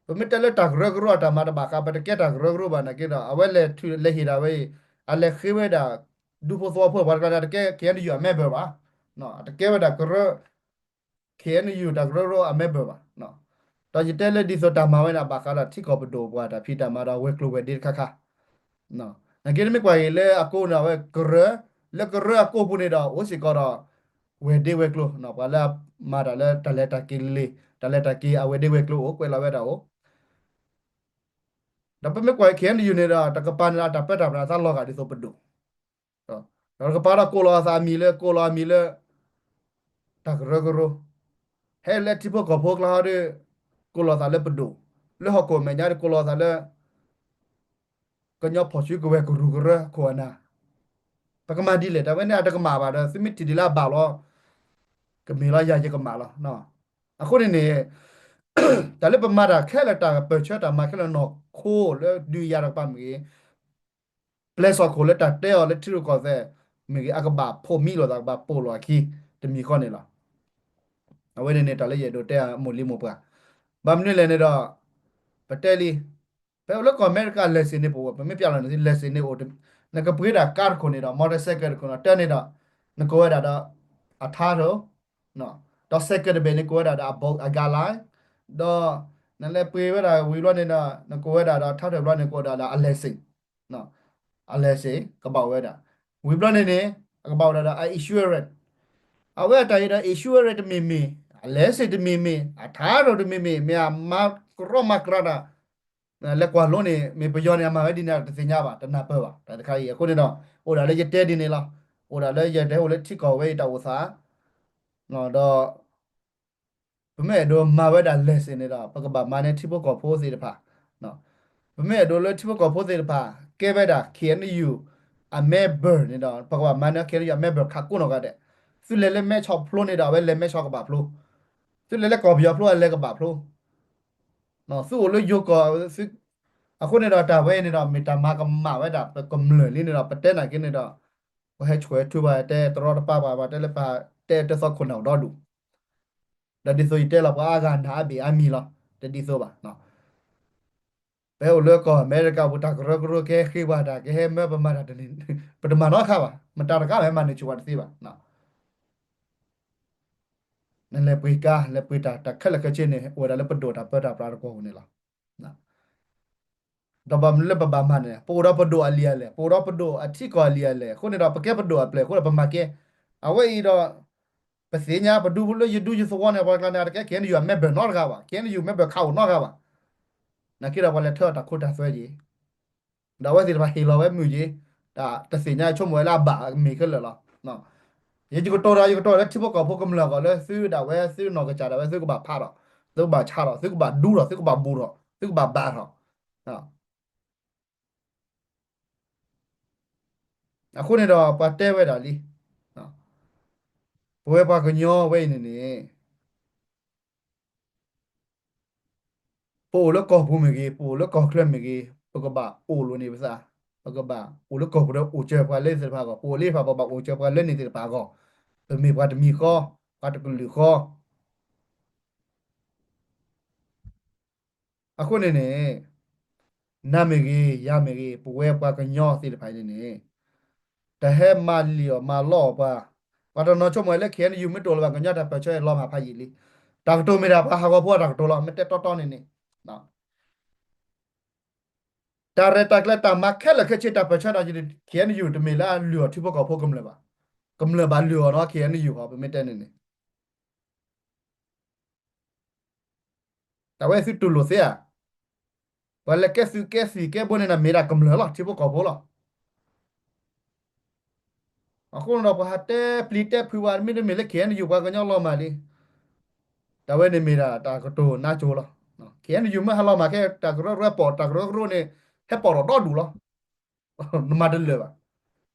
ပမ့ၢ်တဲလၢတၢ်ကရၢကရိအတၢ်မၤတဘၣ်ဃး ပတကဲတၢ်ကရၢကရိဘၣ်နာ်က့ဒီး အဝဲလဲၤထုးလဲၤဟ့ၣ်ဒၣ်ဝဲအံၤ အလဲၤဃ့ဝဲဒၣ် ဒူဖိသဝီဖိပှၤတကျါန့ၣ် တကဲ K N U အ member ဘၣ်, အတကဲဝဲဒၣ်ကရၢ က K N U တၢ်ကရၢကရိအ member ဘၣ်. ဒီးယတဲလၢဒ်သိးတၢ်မၤဝဲန့ၣ် ဘၣ်ဃးဒီးထံကီၢ်ပဒိၣ်ပှၤတၢ်ဖံးတၢ်မၤဒီးဝဲၤကျိၤဝဲၤဒ့တခါခါ နာ်က့ နမ့ၢ်ကွၢ်က့ၤလၢအကိးန့ၣ် အဝဲကရၢ, လၢကရၢအကိးပူၤန့ၣ်ဒီး အိၣ်စ့ၢ်ကီးဒီး ဝဲၤဒ့ဝဲၤကျိၤ, ပှၤလၢအမၤတၢ်လၢတၢ်လဲၤတၢ်က့ၤလံ, တၢ်လဲၤတၢ်က့ၤအဝဲၤဒ့ဝဲၤကျိၤအိၣ် ကွဲးလီၤဝဲဒၣ်အိၣ်. ဒီးပမ့ၢ်ကွၢ် K N U န့ၣ်ဒီး တကပၤန့ၣ်ဒီး တၢ်ပၢတၢ်ပြးအသးလီၤဂာ်ဒ်သိးပဒိၣ် ဒီးတကပၤဒီးကိးလီၤအသးအမံၤလၢ ကိးလီၤအမံၤလၢ တၢ်ကရၢကရိ, ဟဲလၢထံဖိကီၢ်ဖိကျါဟီဒီး ကိးလီၤသးလၢပဒိၣ်, လၢဟီၣ်ခိၣ်မဲာ်ညါဒီးကိးလီၤသးလၢ ကညီဖီၣ်စုကဝဲၤကရူၢ်ကရၢခိၣ်အနၢ်, ပကမၤဒ်လဲၣ်. တၢ်ဝဲန့ၣ်အတကမၣ်ဘၣ်ဒီး သုမ့ၢ်ထံၣ်ဒ်လၢအဘၣ်လီၤ, ကမ့ၢ်လီၤယၤယကမၣ်လီၤ. အဃိန့ၣ်န့ၣ် တၢ်လၢပမၤတၢ်ခဲလၢာ် တၢ်ပၢၢ်ဆၢတၢ်မၤခဲလၢာ် နီၢ်ခိလၢဒုးယၤတကပၤမ့ၢ်ဂ့ၤ ပျဲၢ်စီၣ်ခိၣ်လၢတၢ်တဲအီၤလၢထံရူၢ်ကီၢ်သဲးမ့ၢ်ဂ့ၤ အကဘၣ်ဖိးမံလိာ်သး ကဘၣ်ပိာ်လိာ်အခံ တမံၤဃီန့ၣ်လီၤ. အဝဲန့ၣ်န့ၣ် တၢ်လၢယအဲၣ်ဒိးတဲအမိၢ်လံမိၢ်ပှၢ်, ဘၣ်မနုၤလဲၣ်န့ၣ်ဒီး ပတဲလံ, ဖဲအိၣ်လၢကီၢ်အမဲရကၤ license န့ၣ် ပဝဲ ပမ့ၢ်ပျၢ်လီၤန့ၣ် license န့ၣ်အိၣ်, နကပှ့ၤဒၣ် car တခိၣ်န့ၣ်ဒီး motorcycle တခိၣ်န့ၣ် တၢ်န့ၣ်ဒီး နကိးဝဲဒၣ်ဒီး အ title ဒီး second တဘ့ၣ်န့ၣ် ကိးဝဲဒၣ်ဒီး အ guideline ဒီး နလဲၤပှ့ၤဝဲဒၣ်ဝံၤဘျီန့ၣ်ဒီး နကိးဝဲဒၣ်ဒီး title ဘျီန့ၣ် ကိးဒၣ်ဒီး အ license, အ license ကဘၣ်အိၣ်ဝဲဒၣ်, ဝံၤဘျီန့ၣ်န့ၣ် အကဘၣ်အိၣ်ဒၣ်ဒီး အ insurance, အဝဲအတၢ်အံၤဒီး insurance တမ့ၢ်မ့ၢ်, အ license တမ့ၢ်မ့ၢ်, အ title တမ့ၢ်မ့ၢ်, မ့ၢ်အမၤကရီမၤကရးတၢ် လဲၤကွၢ်လိန့ၣ် မ့ၢ်ပယီၤန့ၣ် အမၤဝဲဒ်န့ၣ် တသ့ၣ်ညါဘၣ် တနၢ်ပၢၢ်ဘၣ် တၢ်တခါအံၤ. အဃိန့ၣ်ဒီး အိၣ်ဒၣ်လၢယတဲဒ်န့ၣ်လီၤ. အိၣ်ဒၣ်လၢယတဲအိၣ်လၢထံကီၢ်ဝဲအံၤတၢ်အိၣ်သး ဒီး ပမ့ၢ်အဲၣ်ဒိးမၤဝဲဒၣ် license န့ၣ်ဒီး ပကဘၣ်မၤန့ၢ်ထံဖိကီၢ်ဖိသ့ၣ်တဖၣ်, ပမ့ၢ်အဲၣ်ဒိးလၢထံဖိကီၢ်ဖိသ့ၣ်တဖၣ် ကဲဝဲဒၣ် K N U အ member န့ၣ်ဒီး ပကဘၣ်မၤန့ၢ် K N U အ member ခးကိးနီၢ်ဂၤဒဲး, သုလဲၤလၢမဲဆီဖျိန့ၣ်ဒီး အဝဲလဲၤမဲဆီကဘၣ်ဖျိ, သုလဲၤလၢကီၢ်ပယီၤဖျိအလဲၤကဘၣ်ဖျိ သုအိၣ်လၢယိၤကီၢ်, အဃိန့ၣ်ဒီးတၢ်ဝဲအံၤန့ၣ်ဒီး မ့ၢ်တၢ်မၤကမၣ်ဝဲဒၣ်ပကမျၢၢ်လံန့ၣ်ဒီး ပတဲနာ်က့န့ၣ်ဒီး ပှၤဟဲဆှၢထူပှၤတဲတရီတပါပှၤ ပှၤတဲလၢပှၤတဲတသီခိၣ်နၢ်အိၣ်ဒီဒူၣ်, ဒီးဒ်သိးယတဲလီၤ ပှၤအါဂၤနၢ်အါဘ့ၣ်အါမံၤလီၤ. တဒ်သိးဘၣ်. ပဟဲအိၣ်လၢကီၢ်အမဲရကၤပူၤ တၢ်ကရၢကရိကဟဲဃ့ပှၤတၢ် ကဟဲမၢပမၤတၢ်တန့ၣ် ပတမၤနီတခါဘၣ်. မတၤတဂၤမ့ၢ်ဟဲမၤန့ၢ်ဆူၣ်ပှၤတသ့ဘၣ်. နလဲၤပှ့ၤကါ လဲၤပှ့ၤတၢ် တၢ်ခဲလၢာ်ခဲဆ့န့ၣ် အိၣ်ဝဲဒၣ်လၢပဒိၣ်တၢ်ပၢတၢ်ပြးတကွီၢ်ပူၤန့ၣ်လီၤ. ဒီးဘၣ်မနုၤလၢပဘၣ်မၤန့ၣ် ပအိၣ်ဒီးပဒိၣ်အလံာ်အလဲၢ်, ပအိၣ်ဒီးပဒိၣ်အထံကီၢ်အလံာ်အလဲၢ်, အဃိန့ၣ်ဒီး ပကဲပဒိၣ်အပျဲၢ်အဃိဒီး ပမၤကဲ. အဝဲအံၤဒီး ပသ့ၣ်ညါပဒူလၢယဒူယသဝီန့ၣ် ပှၤကျါန့ၣ် အတကဲ K N U အ member နီတဂၤဘၣ်, K N U member ခးအိၣ်နီတဂၤဘၣ်. နာ်က့ဒီးပှၤလဲၤထၢတၢ်ခိတၢ်သွဲက့ၤ ဒီးအဝဲသ့ၣ်တဖၣ်ဟ့ၣ်လီၤဝဲမုၢ်က့ၤ, တၢ်တသ့ၣ်ညါဆိကမိၣ်ဝဲလၢအဘၣ်မ့ၢ်ခဲလၢာ်လီၤ. ယဲယကတိၤဒီး ယကတိၤလၢထံဖိကီၢ်ဖိကမျၢၢ်အဂီၢ် လၢသုဒၣ်ဝဲသုနီၢ်ကစၢ်ဒၣ်ဝဲ သုကဘၣ်ဖးထီၣ်, သုကဘၣ်ဆါထီၣ်, သုကဘၣ်ဒူထီၣ်, သုကဘၣ်ဘူၣ်ထီၣ်, သုကဘၣ်ဘၣ်ထီၣ်. အဃိန့ၣ်ဒီးပှၤတဲဝဲဒၣ်လံ, ပဝဲပှၤကညီဝဲအံၤန့ၣ်န့ၣ် ပအိၣ်လၢကီၢ်ပူၤမ့ၢ်ဂ့ၤ, ပအိၣ်လၢကီၢ်ချၢမ့ၢ်ဂ့ၤ, ပကဘၣ်အိၣ်လိာ်န့ၢ်ပသး, ပကဘၣ်အိၣ်လၢကီၢ်ပူၤဒီးအိၣ်စၢၤပှၤလၢသ့ၣ်တဖၣ်အဂီၢ်, ပအိၣ်လၢသ့ၣ်တဖၣ် ပဘၣ်အိၣ်စၢၤပှၤလၢန့ၣ်သ့ၣ်တဖၣ်အဂီၢ်, ပမ့ၢ်ပှၤတမံၤဃီ, ပှၤတကလုာ်ဃီ. အဃိန့ၣ်န့ၣ် နၤမ့ၢ်ဂ့ၤ, ယၤမ့ၢ်ဂ့ၤ, ပဝဲပှၤကညီသ့ၣ်တဖၣ်အံၤန့ၣ်န့ၣ် တၢ်ဟဲမၤလံၣ်အီၣ်မၤလီအီၣ်ပှၤ, ပှၤတနီၤဆိကမိၣ်လၢ K N U မ့ၢ်တအိၣ်လၢၤဘၣ် ကညီတၢ်ပၢၢ်ဆၢအံၤလီၤမၢ်ဖးယံာ်လံ. တၢ်ကတိၤမ့ၢ်ဒၣ်ပှၤဟးဂီၤဖိအတၢ်ကတိၤလီၤ, မ့ၢ်တဲတီတီန့ၣ်န့ၣ် တၢ်ရဲၣ်တၢ်ကျဲၤတၢ်မၤခဲလၢာ်ခဲဆ့တၢ်ပၢၢ်ဆၢဒီး K N U တမ့ၢ်လၢအလုၢ်အီၣ်ထံဖိကီၢ်ဖိကမျၢၢ်ဘၣ်. ကမျၢၢ်ဘၣ်လုၢ်အီၣ်နီၤ K N U ဟီ ပမ့ၢ်တဲန့ၣ်န့ၣ် တၢ်ဝဲသုတူၢ်လိာ်သ့ဧါ. ပှၤလဲၤကဲသုးကဲသံၣ်ကဲဘိန့ၣ် မ့ၢ်ဒၣ်ကမျၢၢ်လီၤ ထံဖိကီၢ်ဖိလီၤ. အဃိန့ၣ်ဒီး ပှၤဟးတဲပျံၤတဲဖုးဝဲ မ့တမ့ၢ်လၢ K N U ပှၤကညီလီၤမၢ်လံ. တၢ်ဝဲန့ၣ်မ့ၢ်ဒၣ်တၢ်ကတိၤနါစိၤလီၤ. K N U မ့ၢ်ဟးလီၤမၢ်ကဲတၢ်ကရၢကရိပိာ် တၢ်ကရၢကရိန့ၣ် ဟဲပိာ်ထီၣ်ဒီဒူၣ်လီၤ. နမၤတလၢာ်ဘၣ်.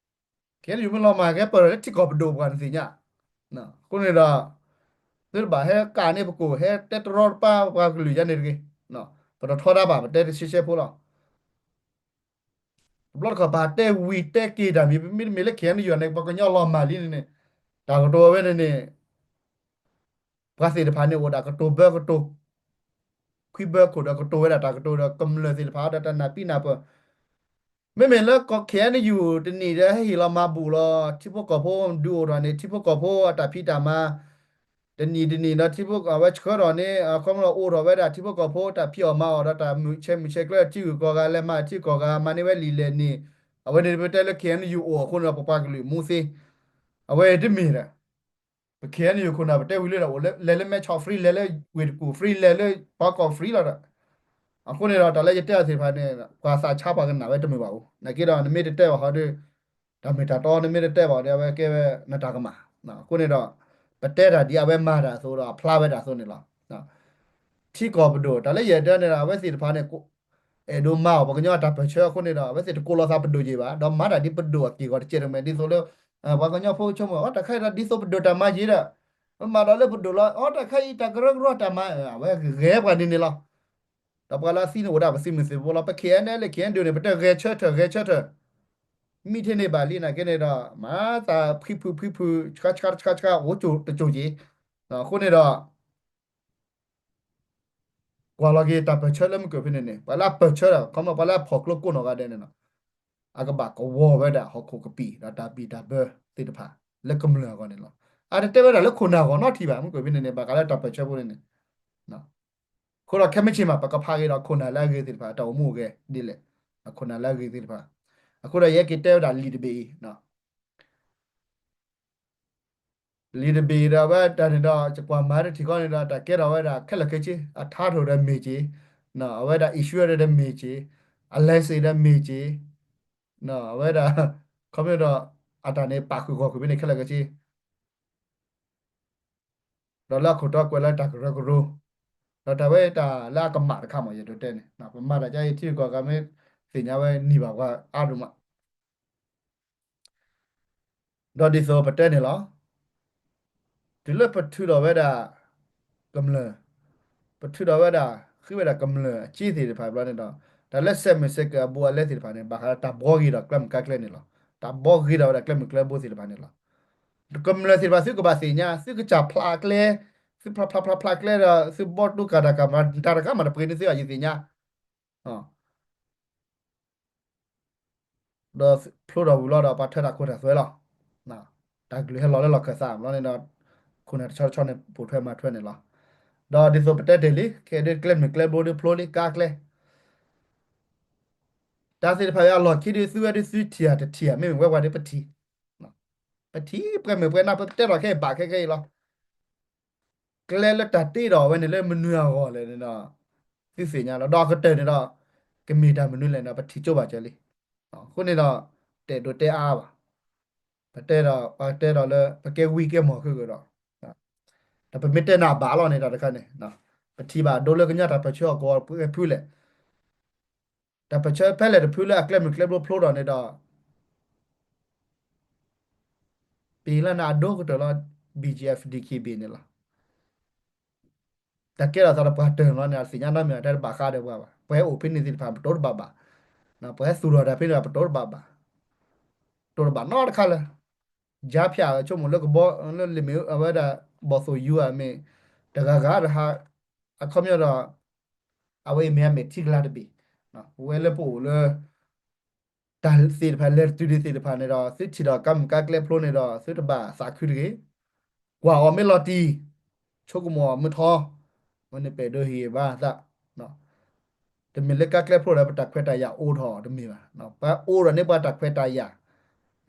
K N U မ့ၢ်လီၤမၢ်ကဲပၢၢ်ထီၣ်လၢထံကီၢ်ပဒိၣ်ပှၤနသ့ၣ်ညါ. အဃိန့ၣ်ဒီး သုတဘၣ်ဟဲကၣ်န့ၢ်ပကိာ် ဟဲတဲတရီတပါပှၤကလုာ်ယါန့ၣ်တဂ့ၤ. ပတထီဒါဘၣ် ပတဲတဆှဲဆှဲဖိလီၤ. တဘျီတခီၣ်ပတဲဝံၤတဲက့ၤတၢ်မံၤ မ့တမ့ၢ်လၢ K N U န့ၣ် ပှၤကညီလီၤမၢ်လံန့ၣ်န့ၣ် တၢ်ကတိၤဝဲန့ၣ်န့ၣ် ပှၤသ့ၣ်တဖၣ်န့ၣ်အိၣ်ဒၣ်ကတိၤဘၢကတိၤ ခွံဘၢခိၣ်ဒီးကတိၤဝဲဒၣ်တၢ်ကတိၤဒီးကမျၢၢ်သ့ၣ်တဖၣ်ဒီးတၢ်နၢ်ပံနၢ်ပၢၢ်. မ့မ့ၢ်လၢကီၢ် K N U တနံၣ်ဒီးဟဲဟ့ၣ်လီၤမၤဘူၣ်လီၤ ထံဖိကီၢ်ဖိဒုးအိၣ်ထီၣ်န့ၣ် ထံဖိကီၢ်ဖိအတၢ်ဖံးတၢ်မၤ တနံၤတနံၤဒီးထံဖိကီၢ်ဖိအဝဲဆှၢထီၣ်န့ၣ် အခီပညီအိၣ်ထီၣ်ဝဲဒၣ်ထံဖိကီၢ်ဖိတၢ်ဖံးအီၣ်မၤအီၣ်ဒီးတၢ်မုာ်ဆဲးမုာ်ဆဲးကျၢထံဂုၤကီၢ်ဂၤ လဲၤမၤထံကီၢ်ဂၤ မၤန့ၢ်ဝဲလံာ်လဲၢ်န့ၣ် အဝဲန့ၣ်ပတဲလၢ K N U အိၣ်အဃိန့ၣ်ဒီး ပပှၤကလုာ်မူသ့ အဝဲတမ့ၢ်ဒီး ပ K N U ခိၣ်နၢ်ပတဲဝံၤလၢဒီး အိၣ်လၢ လဲၤလၢမဲဆီး free လဲၤလၢဝ့ၢ်တကူၣ် free လဲၤလၢပှၤကီၢ် free လီၤဒီး အဃိန့ၣ်ဒီး တၢ်လၢယတဲအီၤသ့ၣ်တဖၣ်န့ၣ် ပှၤသးဆါပှၤကနၣ်ဝဲတမုာ်ဘၣ်အူ နာ်က့ဒီး နမ့ၢ်တတဲဘၣ်ဟီဒီး တၢ်မ့ၢ်တၢ်တီ နမ့ၢ်တတဲဘၣ်ဒီး အဝဲကဲဝဲနတၢ်ကမၣ် အဃိန့ၣ်ဒီး ပတဲတၢ်ဒ်အဝဲမၤတၢ်အသိးဒီး အဖျါဝဲဒၣ်အသိးန့ၣ်လီၤ. ထံကီၢ်ပဒိၣ် တၢ်လၢယတဲန့ၣ်ဒီး အဝဲသ့ၣ်တဖၣ်န့ၣ် အဲၣ်ဒိးမၤအီၣ်ပှၤကညီအတၢ်ပၢၢ်ဆၢအဃိန့ၣ်ဒီး အဝဲသ့ၣ်တကိးလီၤသးပဒိၣ်ယံၤဘၣ် ဒီးမၤတၢ်ဒ်ပဒိၣ်အက့ၢ်အဂီၤတကဲးတမဲာ် ဒ်သိးလၢ ပှၤကညီဖိဆိကမိၣ် အီ တၢ်ခါအံၤဒီးဒ်သိးပဒိၣ်တၢ်မၤယံၤဒီး ပမၤဒီးလၢပဒိၣ်လီၤ အီ တၢ်ခါအံၤတၢ်ကရၢကရိတၢ်မၤ အဝဲဂဲၤပှၤန့ၣ်န့ၣ်လီၤ. ဒီးပှၤလၢအသံန့ၣ်အိၣ်ဒၣ်ပသုးမုၢ်သံၣ်ဘိလီၤ ပ K N L K N U န့ၣ် ပတဲဂဲၤဆၢထၢၣ် ဂဲၤဆၢထၢၣ် မ့ၢ်ထဲန့ၣ်ဘၣ်လံ နာ်က့န့ၣ်ဒီး မၤသးဖှံဖုဖှံဖု ဆှါဆှါဆှါဆှါ အိၣ်ကၠိတကၠိက့ၤ အဃိန့ၣ်ဒီး ကွၢ်လီၤက့ၤတၢ်ပၢၢ်ဆၢလၢမုၢ်ကၢၢ်ဖဲန့ၣ်န့ၣ် ပှၤလၢအပၢၢ်ဆၢဒီး ခီမီ ပှၤလၢအဖီၣ်ကျိကိးနီၢ်ဂၤဒဲးန့ၣ်လီၤ. အကဘၣ်ကဝီၤဝဲဒၣ်ဟီၣ်ခိၣ်ကပံာ် ဒီးတၢ်ဘံၣ်တၢ်ဘၢသ့ၣ်တဖၣ် လၢကမျၢၢ်အဂီၢ်န့ၣ်လီၤ. အတတဲဝဲဒၣ်လၢခိၣ်နၢ်ဂီၢ်နီတထံၣ်ဘၣ် မုၢ်ကၢၢ်ဖဲန့ၣ်န့ၣ် ဘၣ်ဃးလၢတၢ်ပၢၢ်ဆၢဖိန့ၣ်န့ၣ် အဃိဒီးခဲမုၢ်ဆ့ၣ်မး ပကဖးက့ၤဒီးခိၣ်နၢ်လၢအဂ့ၤသ့ၣ်တဖၣ် တၢ်အိၣ်မူအိၣ်ဂဲၤဒ်လဲၣ်, ခိၣ်နၢ်လၢအဂ့ၤသ့ၣ်တဖၣ်. အဃိဒီးယဟဲက့ၤတဲဝဲဒၣ်လံာ်တဘ့ၣ်အံၤ လံာ်တဘ့ၣ်ဒီးအဝဲတၢ်န့ၣ်ဒီး ယကွၢ်မၤတထံၣ်ဃီန့ၣ်ဒီး တၢ်ကဲထီၣ်ဝဲဒၣ်ခဲလၢာ်ခဲဆ့ အထါထီၣ်ဒီးမ့ၢ်က့ၤ, အဝဲဒၣ် issue ဒီးမ့ၢ်က့ၤ, အ license ဒီးမ့ၢ်က့ၤ, အဝဲဒၣ် ခီဖျိဒီး အတၢ်န့ၣ်ပာ်ဃုာ်ဂီၢ်ဃုာ်ဖဲန့ၣ်ခဲလၢာ်ခဲဆ့ ဒီးလၢအခိၣ်တီကွဲးလၢတၢ်ကရၢကရိ, ဒီးတၢ်ဝဲတၢ်လၢအကမၣ်တခါမး ယအဲၣ်ဒိးတဲန့ၣ် ပမၤတၢ်ကါအံၤ ထံဂုၤကီၢ်ဂၤမ့ၢ်သ့ၣ်ညါဝဲန့ၢ်ဘၣ်ပှၤအါဒိၣ်မး ဒီးဒ်သိးပတဲန့ၣ်လီၤ. တုၤလၢပထုးထီၣ်ဝဲဒၣ် ကမျၢၢ်, ပထုးထီၣ်ဝဲဒၣ် ဃ့ဝဲဒၣ်ကမျၢၢ်အစ့သ့ၣ်တဖၣ်ဘျီန့ၣ်ဒီး တၢ်လၢစဲးမုၢ်စဲးကၢးအဘူးအလဲသ့ၣ်တဖၣ်န့ၣ် ဘၣ်ဃးလၢတၢ်ဘှီဂ့ၤဒီးကျဲမုၢ်ကျဲကျဲန့ၣ်လီၤ. တၢ်ဘှီဂ့ၤဒီးဝဲဒၣ်ကျဲမုၢ်ကျဲဘိသ့ၣ်တဖၣ်န့ၣ်လီၤ. ကမျၢၢ်သ့ၣ်တဖၣ်သုကဘၣ်သ့ၣ်ညါ သုကစၢ်ဖျးကျဲ, သုဖျးဖျးဖျးဖျးကျဲဒီး သုဘီတူကၢ်တၢ်ကၢ်မၤ တၢ်တခါမးတပှ့ၤန့ၢ်သုဘၣ် ယသ့ၣ်ညါ ဒီးဖျိထီၣ်ဝံၤလီၤဒီး ပှၤထၢတၢ်ခိတၢ်သွဲလီၤ. တၢ်ကလုၢ်ဟဲလီၤလၢလီၢ်ခၢၣ်သးဘျီန့ၣ်ဒီး ခိၣ်နၢ်တဆီတဆီန့ၣ် ပိာ်ထွဲမၤထွဲန့ၣ်လီၤ. ဒီးဒ်သိးပတဲတ့ၢ်လံ ခဲဒ်ကျဲမုၢ်ကျဲဘိဒ်ဖျိလံ ကါကျဲ တၢ်သ့ၣ်တဖၣ်အံၤအလီၢ်ခံဒ်သုဝဲဒ်သုထံၣ်ဧါတထံၣ်ဧါ မ့မ့ၢ်ဝဲပှၤဒ်ပထံၣ်, ပထံၣ်ပှဲၤမုၢ်ပှဲၤနၢ် ပတဲလီၤခဲအံၤဘၣ်ခဲခဲအံၤလီၤ. ကျဲလၢတၢ်တ့ဒီးအဝဲန့ၣ်လၢမနုၤအဂီၢ်လဲၣ်န့ၣ်ဒီး သုသ့ၣ်ညါလီၤ. ဒီးအကတၢၢ်န့ၣ်ဒီး ကမ့ၢ်တၢ်မနုၤလဲၣ်န့ၣ်ဒီး ပထံၣ်ကၠိဘၣ်စၢၤလံ. အဃိန့ၣ်ဒီး တအဲၣ်ဒိးတဲအါဘၣ်. ပတဲဒီး ပတဲဒီးလၢ ပကဲဝံၤကဲမီၢ်ခဲကဒီး ဒီးပမ့ၢ်တဲနၤဘၣ်လီၤန့ၣ် တၢ်တခါန့ၣ် ပထံၣ်ဘၣ်ဒိလၢကညီတၢ်ပၢၢ်ဆၢအကဝီၤဖုလဲၣ် တၢ်ပၢၢ်ဆၢဖဲလဲၣ်တဖုလၢအကျဲမုၢ်ကျဲဘိဖျိဒီးန့ၣ်ဒီး ပလၢနၤအဒိကတၢၢ်လီၤ B G F D K B န့ၣ်လီၤ. တၢ်ကဲထီၣ်သးဒီးပှၤတၢၢ်လီၤန့ၣ် အသ့ၣ်ညါနီတမံၤအတဲတဘၣ်ဃးဒီးပှၤဘၣ်. ပှၤဟဲအိၣ်ဖဲန့ၣ်သ့ၣ်တဖၣ် ပတိၤတဘၣ်ဘၣ်. ပှၤဟဲသူၣ်ထီၣ်တၢ်ဖဲန့ၣ် ပတိၤတဘၣ်ဘၣ်. တိၤတဘၣ်နီတခါလၢ ယါဖၠးဆိကမိၣ်လၢကဘီ လၢလ့ၣ်မ့ၣ်အဝဲဒၣ် ဘီၣ်သိၣ်ယူၤဧါမ့ၢ် တဂၤဂၤတဟါ အခီပညီဒီး အဝဲအံၤမ့ၢ်အမဲာ်ထံကလၤတဘ့ၣ် ပဝဲလၢပအိၣ်လၢ တၢ်သ့ၣ်တဖၣ်လဲၤတတုၤဒံးသ့ၣ်တဖၣ်န့ၣ်ဒီး သုထံၣ်ဒီးကါမုၢ်ကါကျဲဖျိန့ၣ်ဒီး သုတဘၣ်သးခုတဂ့ၤ. ကွၢ်အီၤမ့ၢ်လီၤတံၢ် ဆိကမိၣ်အီၤမ့ၢ်ထီ ဝဲန့ၣ်ပအဲၣ်ဒိးဟ့ၣ်ဂံၢ်ဘါသး တမ့ၢ်လၢကါကျဲဖျိဒီး ပတၢ်ခွဲးတၢ်ယာ်အိၣ်ထီၣ်တမ့ၢ်ဘၣ်. ပှၤအိၣ်ဒီးန့ၢ်ပှၤတၢ်ခွဲးတၢ်ယာ်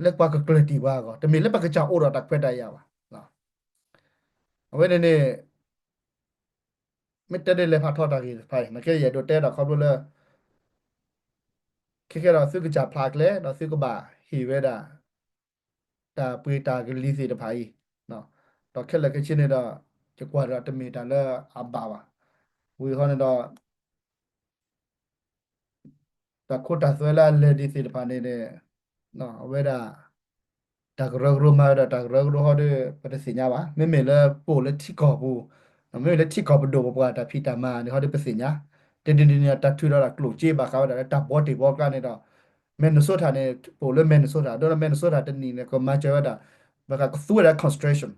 လၢပှၤကကျၢၤတံၢ်ပှၤအဂီၢ် တမ့ၢ်လၢပကစၢ်အိၣ်ဒီးတၢ်ခွဲးတၢ်ယာ်ဘၣ်. အဝဲန့ၣ်န့ၣ် မ့ၢ်တဲဒ်လဲၣ်ဖးထီတၢ်ဂ့ၢ်တဖၣ်အံၤ နကဲယအဲၣ်ဒိးတဲဒီးခီဖျိလၢ ခဲကဲဒီးသုကစၢ်ဖျးကျဲ ဒီးသုကဘၣ်ဟ့ၣ်ဝဲဒၣ် တၢ်ပှ့ၤတၢ်ကလံၤသ့ၣ်တဖၣ်အံၤ ဒီးခဲလၢာ်ခဲဆ့န့ၣ်ဒီး ယကွၢ်ဒီးတမ့ၢ်တၢ်လၢအဘၣ်ဘၣ်. ဝံၤဃီန့ၣ်ဒီး တၢ်ခိတၢ်သွဲလၢအလဲၤဒံးသ့ၣ်တဖၣ်န့ၣ်န့ၣ် အဝဲဒၣ် တၢ်ကရၢကရိမၤဝဲဒီးတၢ်ကရၢကရိဟီဒီး ပတသ့ၣ်ညါဘၣ်. မ့မ့ၢ်လၢပအိၣ်လၢထံကီၢ်ပူၤ မ့မ့ၢ်လၢထံကီၢ်ပဒိၣ်ပပှၤတၢ်ဖံးတၢ်မၤန့ၣ်ဟီဒီးပသ့ၣ်ညါ. တနံၤတနံၤတၢ်ထုးဒီးတၢ်ကျိၣ်စ့ဘၣ်ဃးဝဲဒၣ်လၢတၢ်ဘှီတ့ၢ်ဘှီကျါန့ၣ်ဒီး Minnesota န့ၣ် ပအိၣ်လၢ Minnesota ဒ်လၢ Minnesota တနံၤန့ၣ် ကမၤစၢၤဝဲဒၣ် ဘၣ်ဃးကသူဝဲဒၣ် construction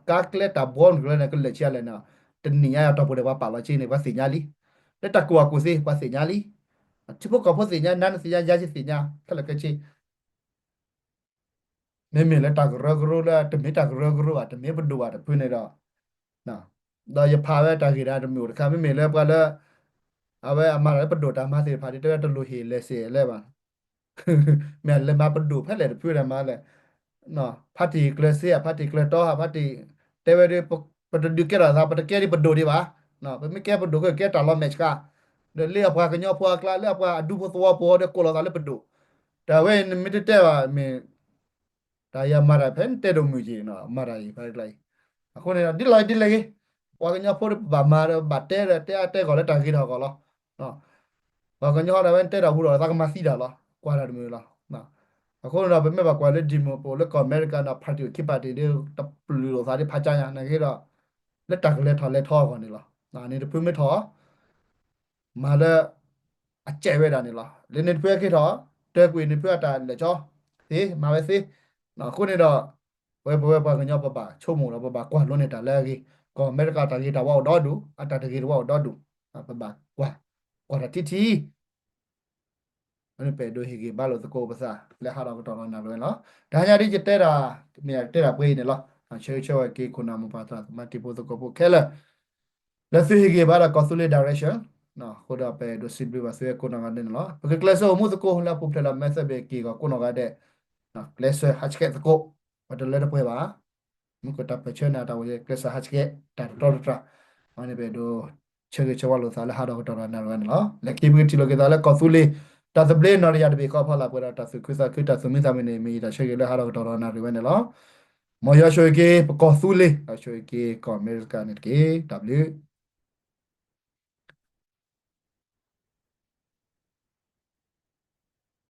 ကါကျဲတၢ်ဘှီမနုၤကျဲန့ၣ် ကလဲၤဆံးအါလဲၣ်န့ၣ် တနံၤညါအတီၢ်ပူၤန့ၣ် ပှၤပာ်လီၤစ့န့ၣ် ပှၤသ့ၣ်ညါလံ. လၢတၢ်ကူၣ်ဘၣ်ကူၣ်သ့ ပှၤသ့ၣ်ညါလံ. ထံဖိကီၢ်ဖိသ့ၣ်ညါ နၤနသ့ၣ်ညါ ယၤယသ့ၣ်ညါ ခဲလၢာ်ခဲဆ့ မ့မ့ၢ်လၢတၢ်ကရၢကရိလၢ တမ့ၢ်တၢ်ကရၢကရိဘၣ် တမ့ၢ်ပဒိၣ်ဘၣ်တဖုန့ၣ်ဒီး ဒီးယဖးဝဲတၢ်ဂ့ၢ်တၢ်တမုာ်အိၣ်တခါ မ့မ့ၢ်လၢပှၤလၢ အဝဲအမၤတၢ်လၢပဒိၣ်တၢ်မၤသ့ၣ်တဖၣ် ဒ်တဲဝဲတလိၣ်ဟ့ၣ် license လဲၣ်ဘၣ် မ့ၢ်လဲၤမၤပဒိၣ်ဖဲလဲၣ်တဖုတၢ်မၤလဲၣ်, ဖါတံၢ်ကျၢၤစ့ဧါ ဖါတံၢ်ကျၢၤတီဧါ ဖါတံၢ် တဲဝဲဒ် ပတဒုးကဲထီၣ်သး ပတကဲဒ်ပဒိၣ်ဒံးဘၣ်, ပမ့ၢ်ကဲပဒိၣ်ကကဲတၢ်လီၤမဲာ်ဆှး, ဒီးလၢအပှၤကညီဖိအကျါ လၢအပှၤအဒူဖိသဝီဖိဒီးကိးလီၤသးလၢပဒိၣ်, တၢ်ဝဲအံၤနမ့ၢ်တတဲဘၣ်မ့ၢ် တၢ်ယၤမၤတၢ်ဖဲနတဲဒိၣ်မုၢ်က့ၤ မၤတၢ်အံၤဖဲကျါအံၤ, အဃိန့ၣ်ဒီး ဒ်လဲၣ်ဒ်လဲၣ်ဂ့ၤ, ပှၤကညီဖိဒီးပဘၣ်မၤဒီး ပဘၣ်တဲဒီး တဲအါတဲဂီၢ်လၢတၢ်ဂ့ၤထီၣ်အဂီၢ်လီၤ. ပှၤကညီဒီး အဝဲနတဲတၢ်ဟူဒီးသးကမၤသံတၢ်လီၤ, ကွၢ်တၢ်တမုာ်လီၤ. အဃိန့ၣ်ဒီး ပမ့ၢ်ဘၣ်ကွၢ်လၢ democracy လၢကီၢ်အမဲရကၤဒီး ဖါတံၢ်ခံဖါတံၢ်ဒီး တပျုာ်လိာ်သးဒ်ဖးကါညါ နာ်က့ဒီး လၢတၢ်ကလဲၤထီၣ်လဲၤထီအဂီၢ်န့ၣ်လီၤ. န့ၣ်တဖုမ့ၢ်ထီၣ် မၤလၢ အစဲးဝဲဒၣ်န့ၣ်လီၤ. လၢန့ၣ်တဖုအက့ၤထီၣ် တၢ်ကွံာ်န့ၣ်ဖုအတၢ်လဲၤကၠီသ့ မၤဝဲသ့, အဃိန့ၣ်ဒီး ပဝဲပဝဲပှၤကညီပဘၣ်ဆိကမိၣ်ဒီး ပဘၣ်ကွၢ်လိန့ၢ်တၢ်လၢအဂ့ၤ, ကီၢ်အမဲရကၤတၢ်ဂ့ၤတၢ်ဝါအိၣ်ဒီဒူၣ်, အတၢ်တဂ့ၤတဝါအိၣ်ဒီဒူၣ်, ပဘၣ်ကွၢ်, ကွၢ်တၢ်ထံထံ အန့ၣ်ပအဲၣ်ဒိးဟ့ၣ်ဂံၢ်ဘါလိာ်သကိးပသး လၢဟးထီၣ်ကတီၢ်ဒီးနၣ်ရံၣ်ဝဲန့ၣ်လီၤ. တဟါညါဒ်ယတဲတၢ် မ့ၢ်ယတဲတၢ်ပှဲၤအံၤန့ၣ်လီၤ. ဆၢဂ့ၤဆၢဝါက့ၤ ခိၣ်နၢ်မိၢ်ပၢ်သရၣ်သမါတံၤဖိသကိးဖိခဲလၢာ် လၢသုဟ့ၣ်ဂံၢ်ဘါဒီးကီၢ်သူလ့ၤ direction, အဃိဒီးပအဲၣ်ဒိးစံးဘျုးဘၣ်သုဝဲကိးနီၢ်ဂၤဒဲးန့ၣ်လီၤ. ပကကျဲးစၢးအိၣ်မူသကိးလၢအပူၤဖျဲးဒီး message ဘ့ၣ်က့ၤဂီၤကိးနီၢ်ဂၤဒဲး, ကျဲးစၢးဟးဆှဲးသကိး, ပတလၢတပှဲၤဘၣ် မုၢ်ကတၢၢ်ပၢၢ်ဆၢန့ၣ် တၢ်ဝဲကျဲးစၢးဟးဆှဲး တၢ်တတီတတြၢ်, အန့ၣ်ပအဲၣ်ဒိး ဆၢဂ့ၤဆၢဝါလိာ်သးလၢဟးထီၣ်ကတီၢ်ဒီးနၣ်ရံၣ်ဝဲန့ၣ်လီၤ. လၢခံပကထံၣ်လိာ်က့ၤသးလၢကီၢ်သူလ့ၤ တၢ်သဘျ့နီၢ်တယၢ်တဘ့ၣ်ဃီဖီလာ်ပှဲၤဒီးတၢ်သူၣ်ခုသးခု တၢ်သူၣ်မံသးမုာ်န့ၣ် မ့ၢ်ယတၢ်ဆၢဂ့ၤလၢဟးထီၣ်ကတီၢ်ဒီးနၣ်ရံၣ်ဝဲန့ၣ်လီၤ. မ်ယွၤဆိၣ်ဂ့ၤက့ၤပကီၢ်သူလ့ၤ ယွၤဆိၣ်ဂ့ၤက့ၤကီၢ်အမဲရကၤန့ၣ်တက့ၢ်. တၢ်ဘျုး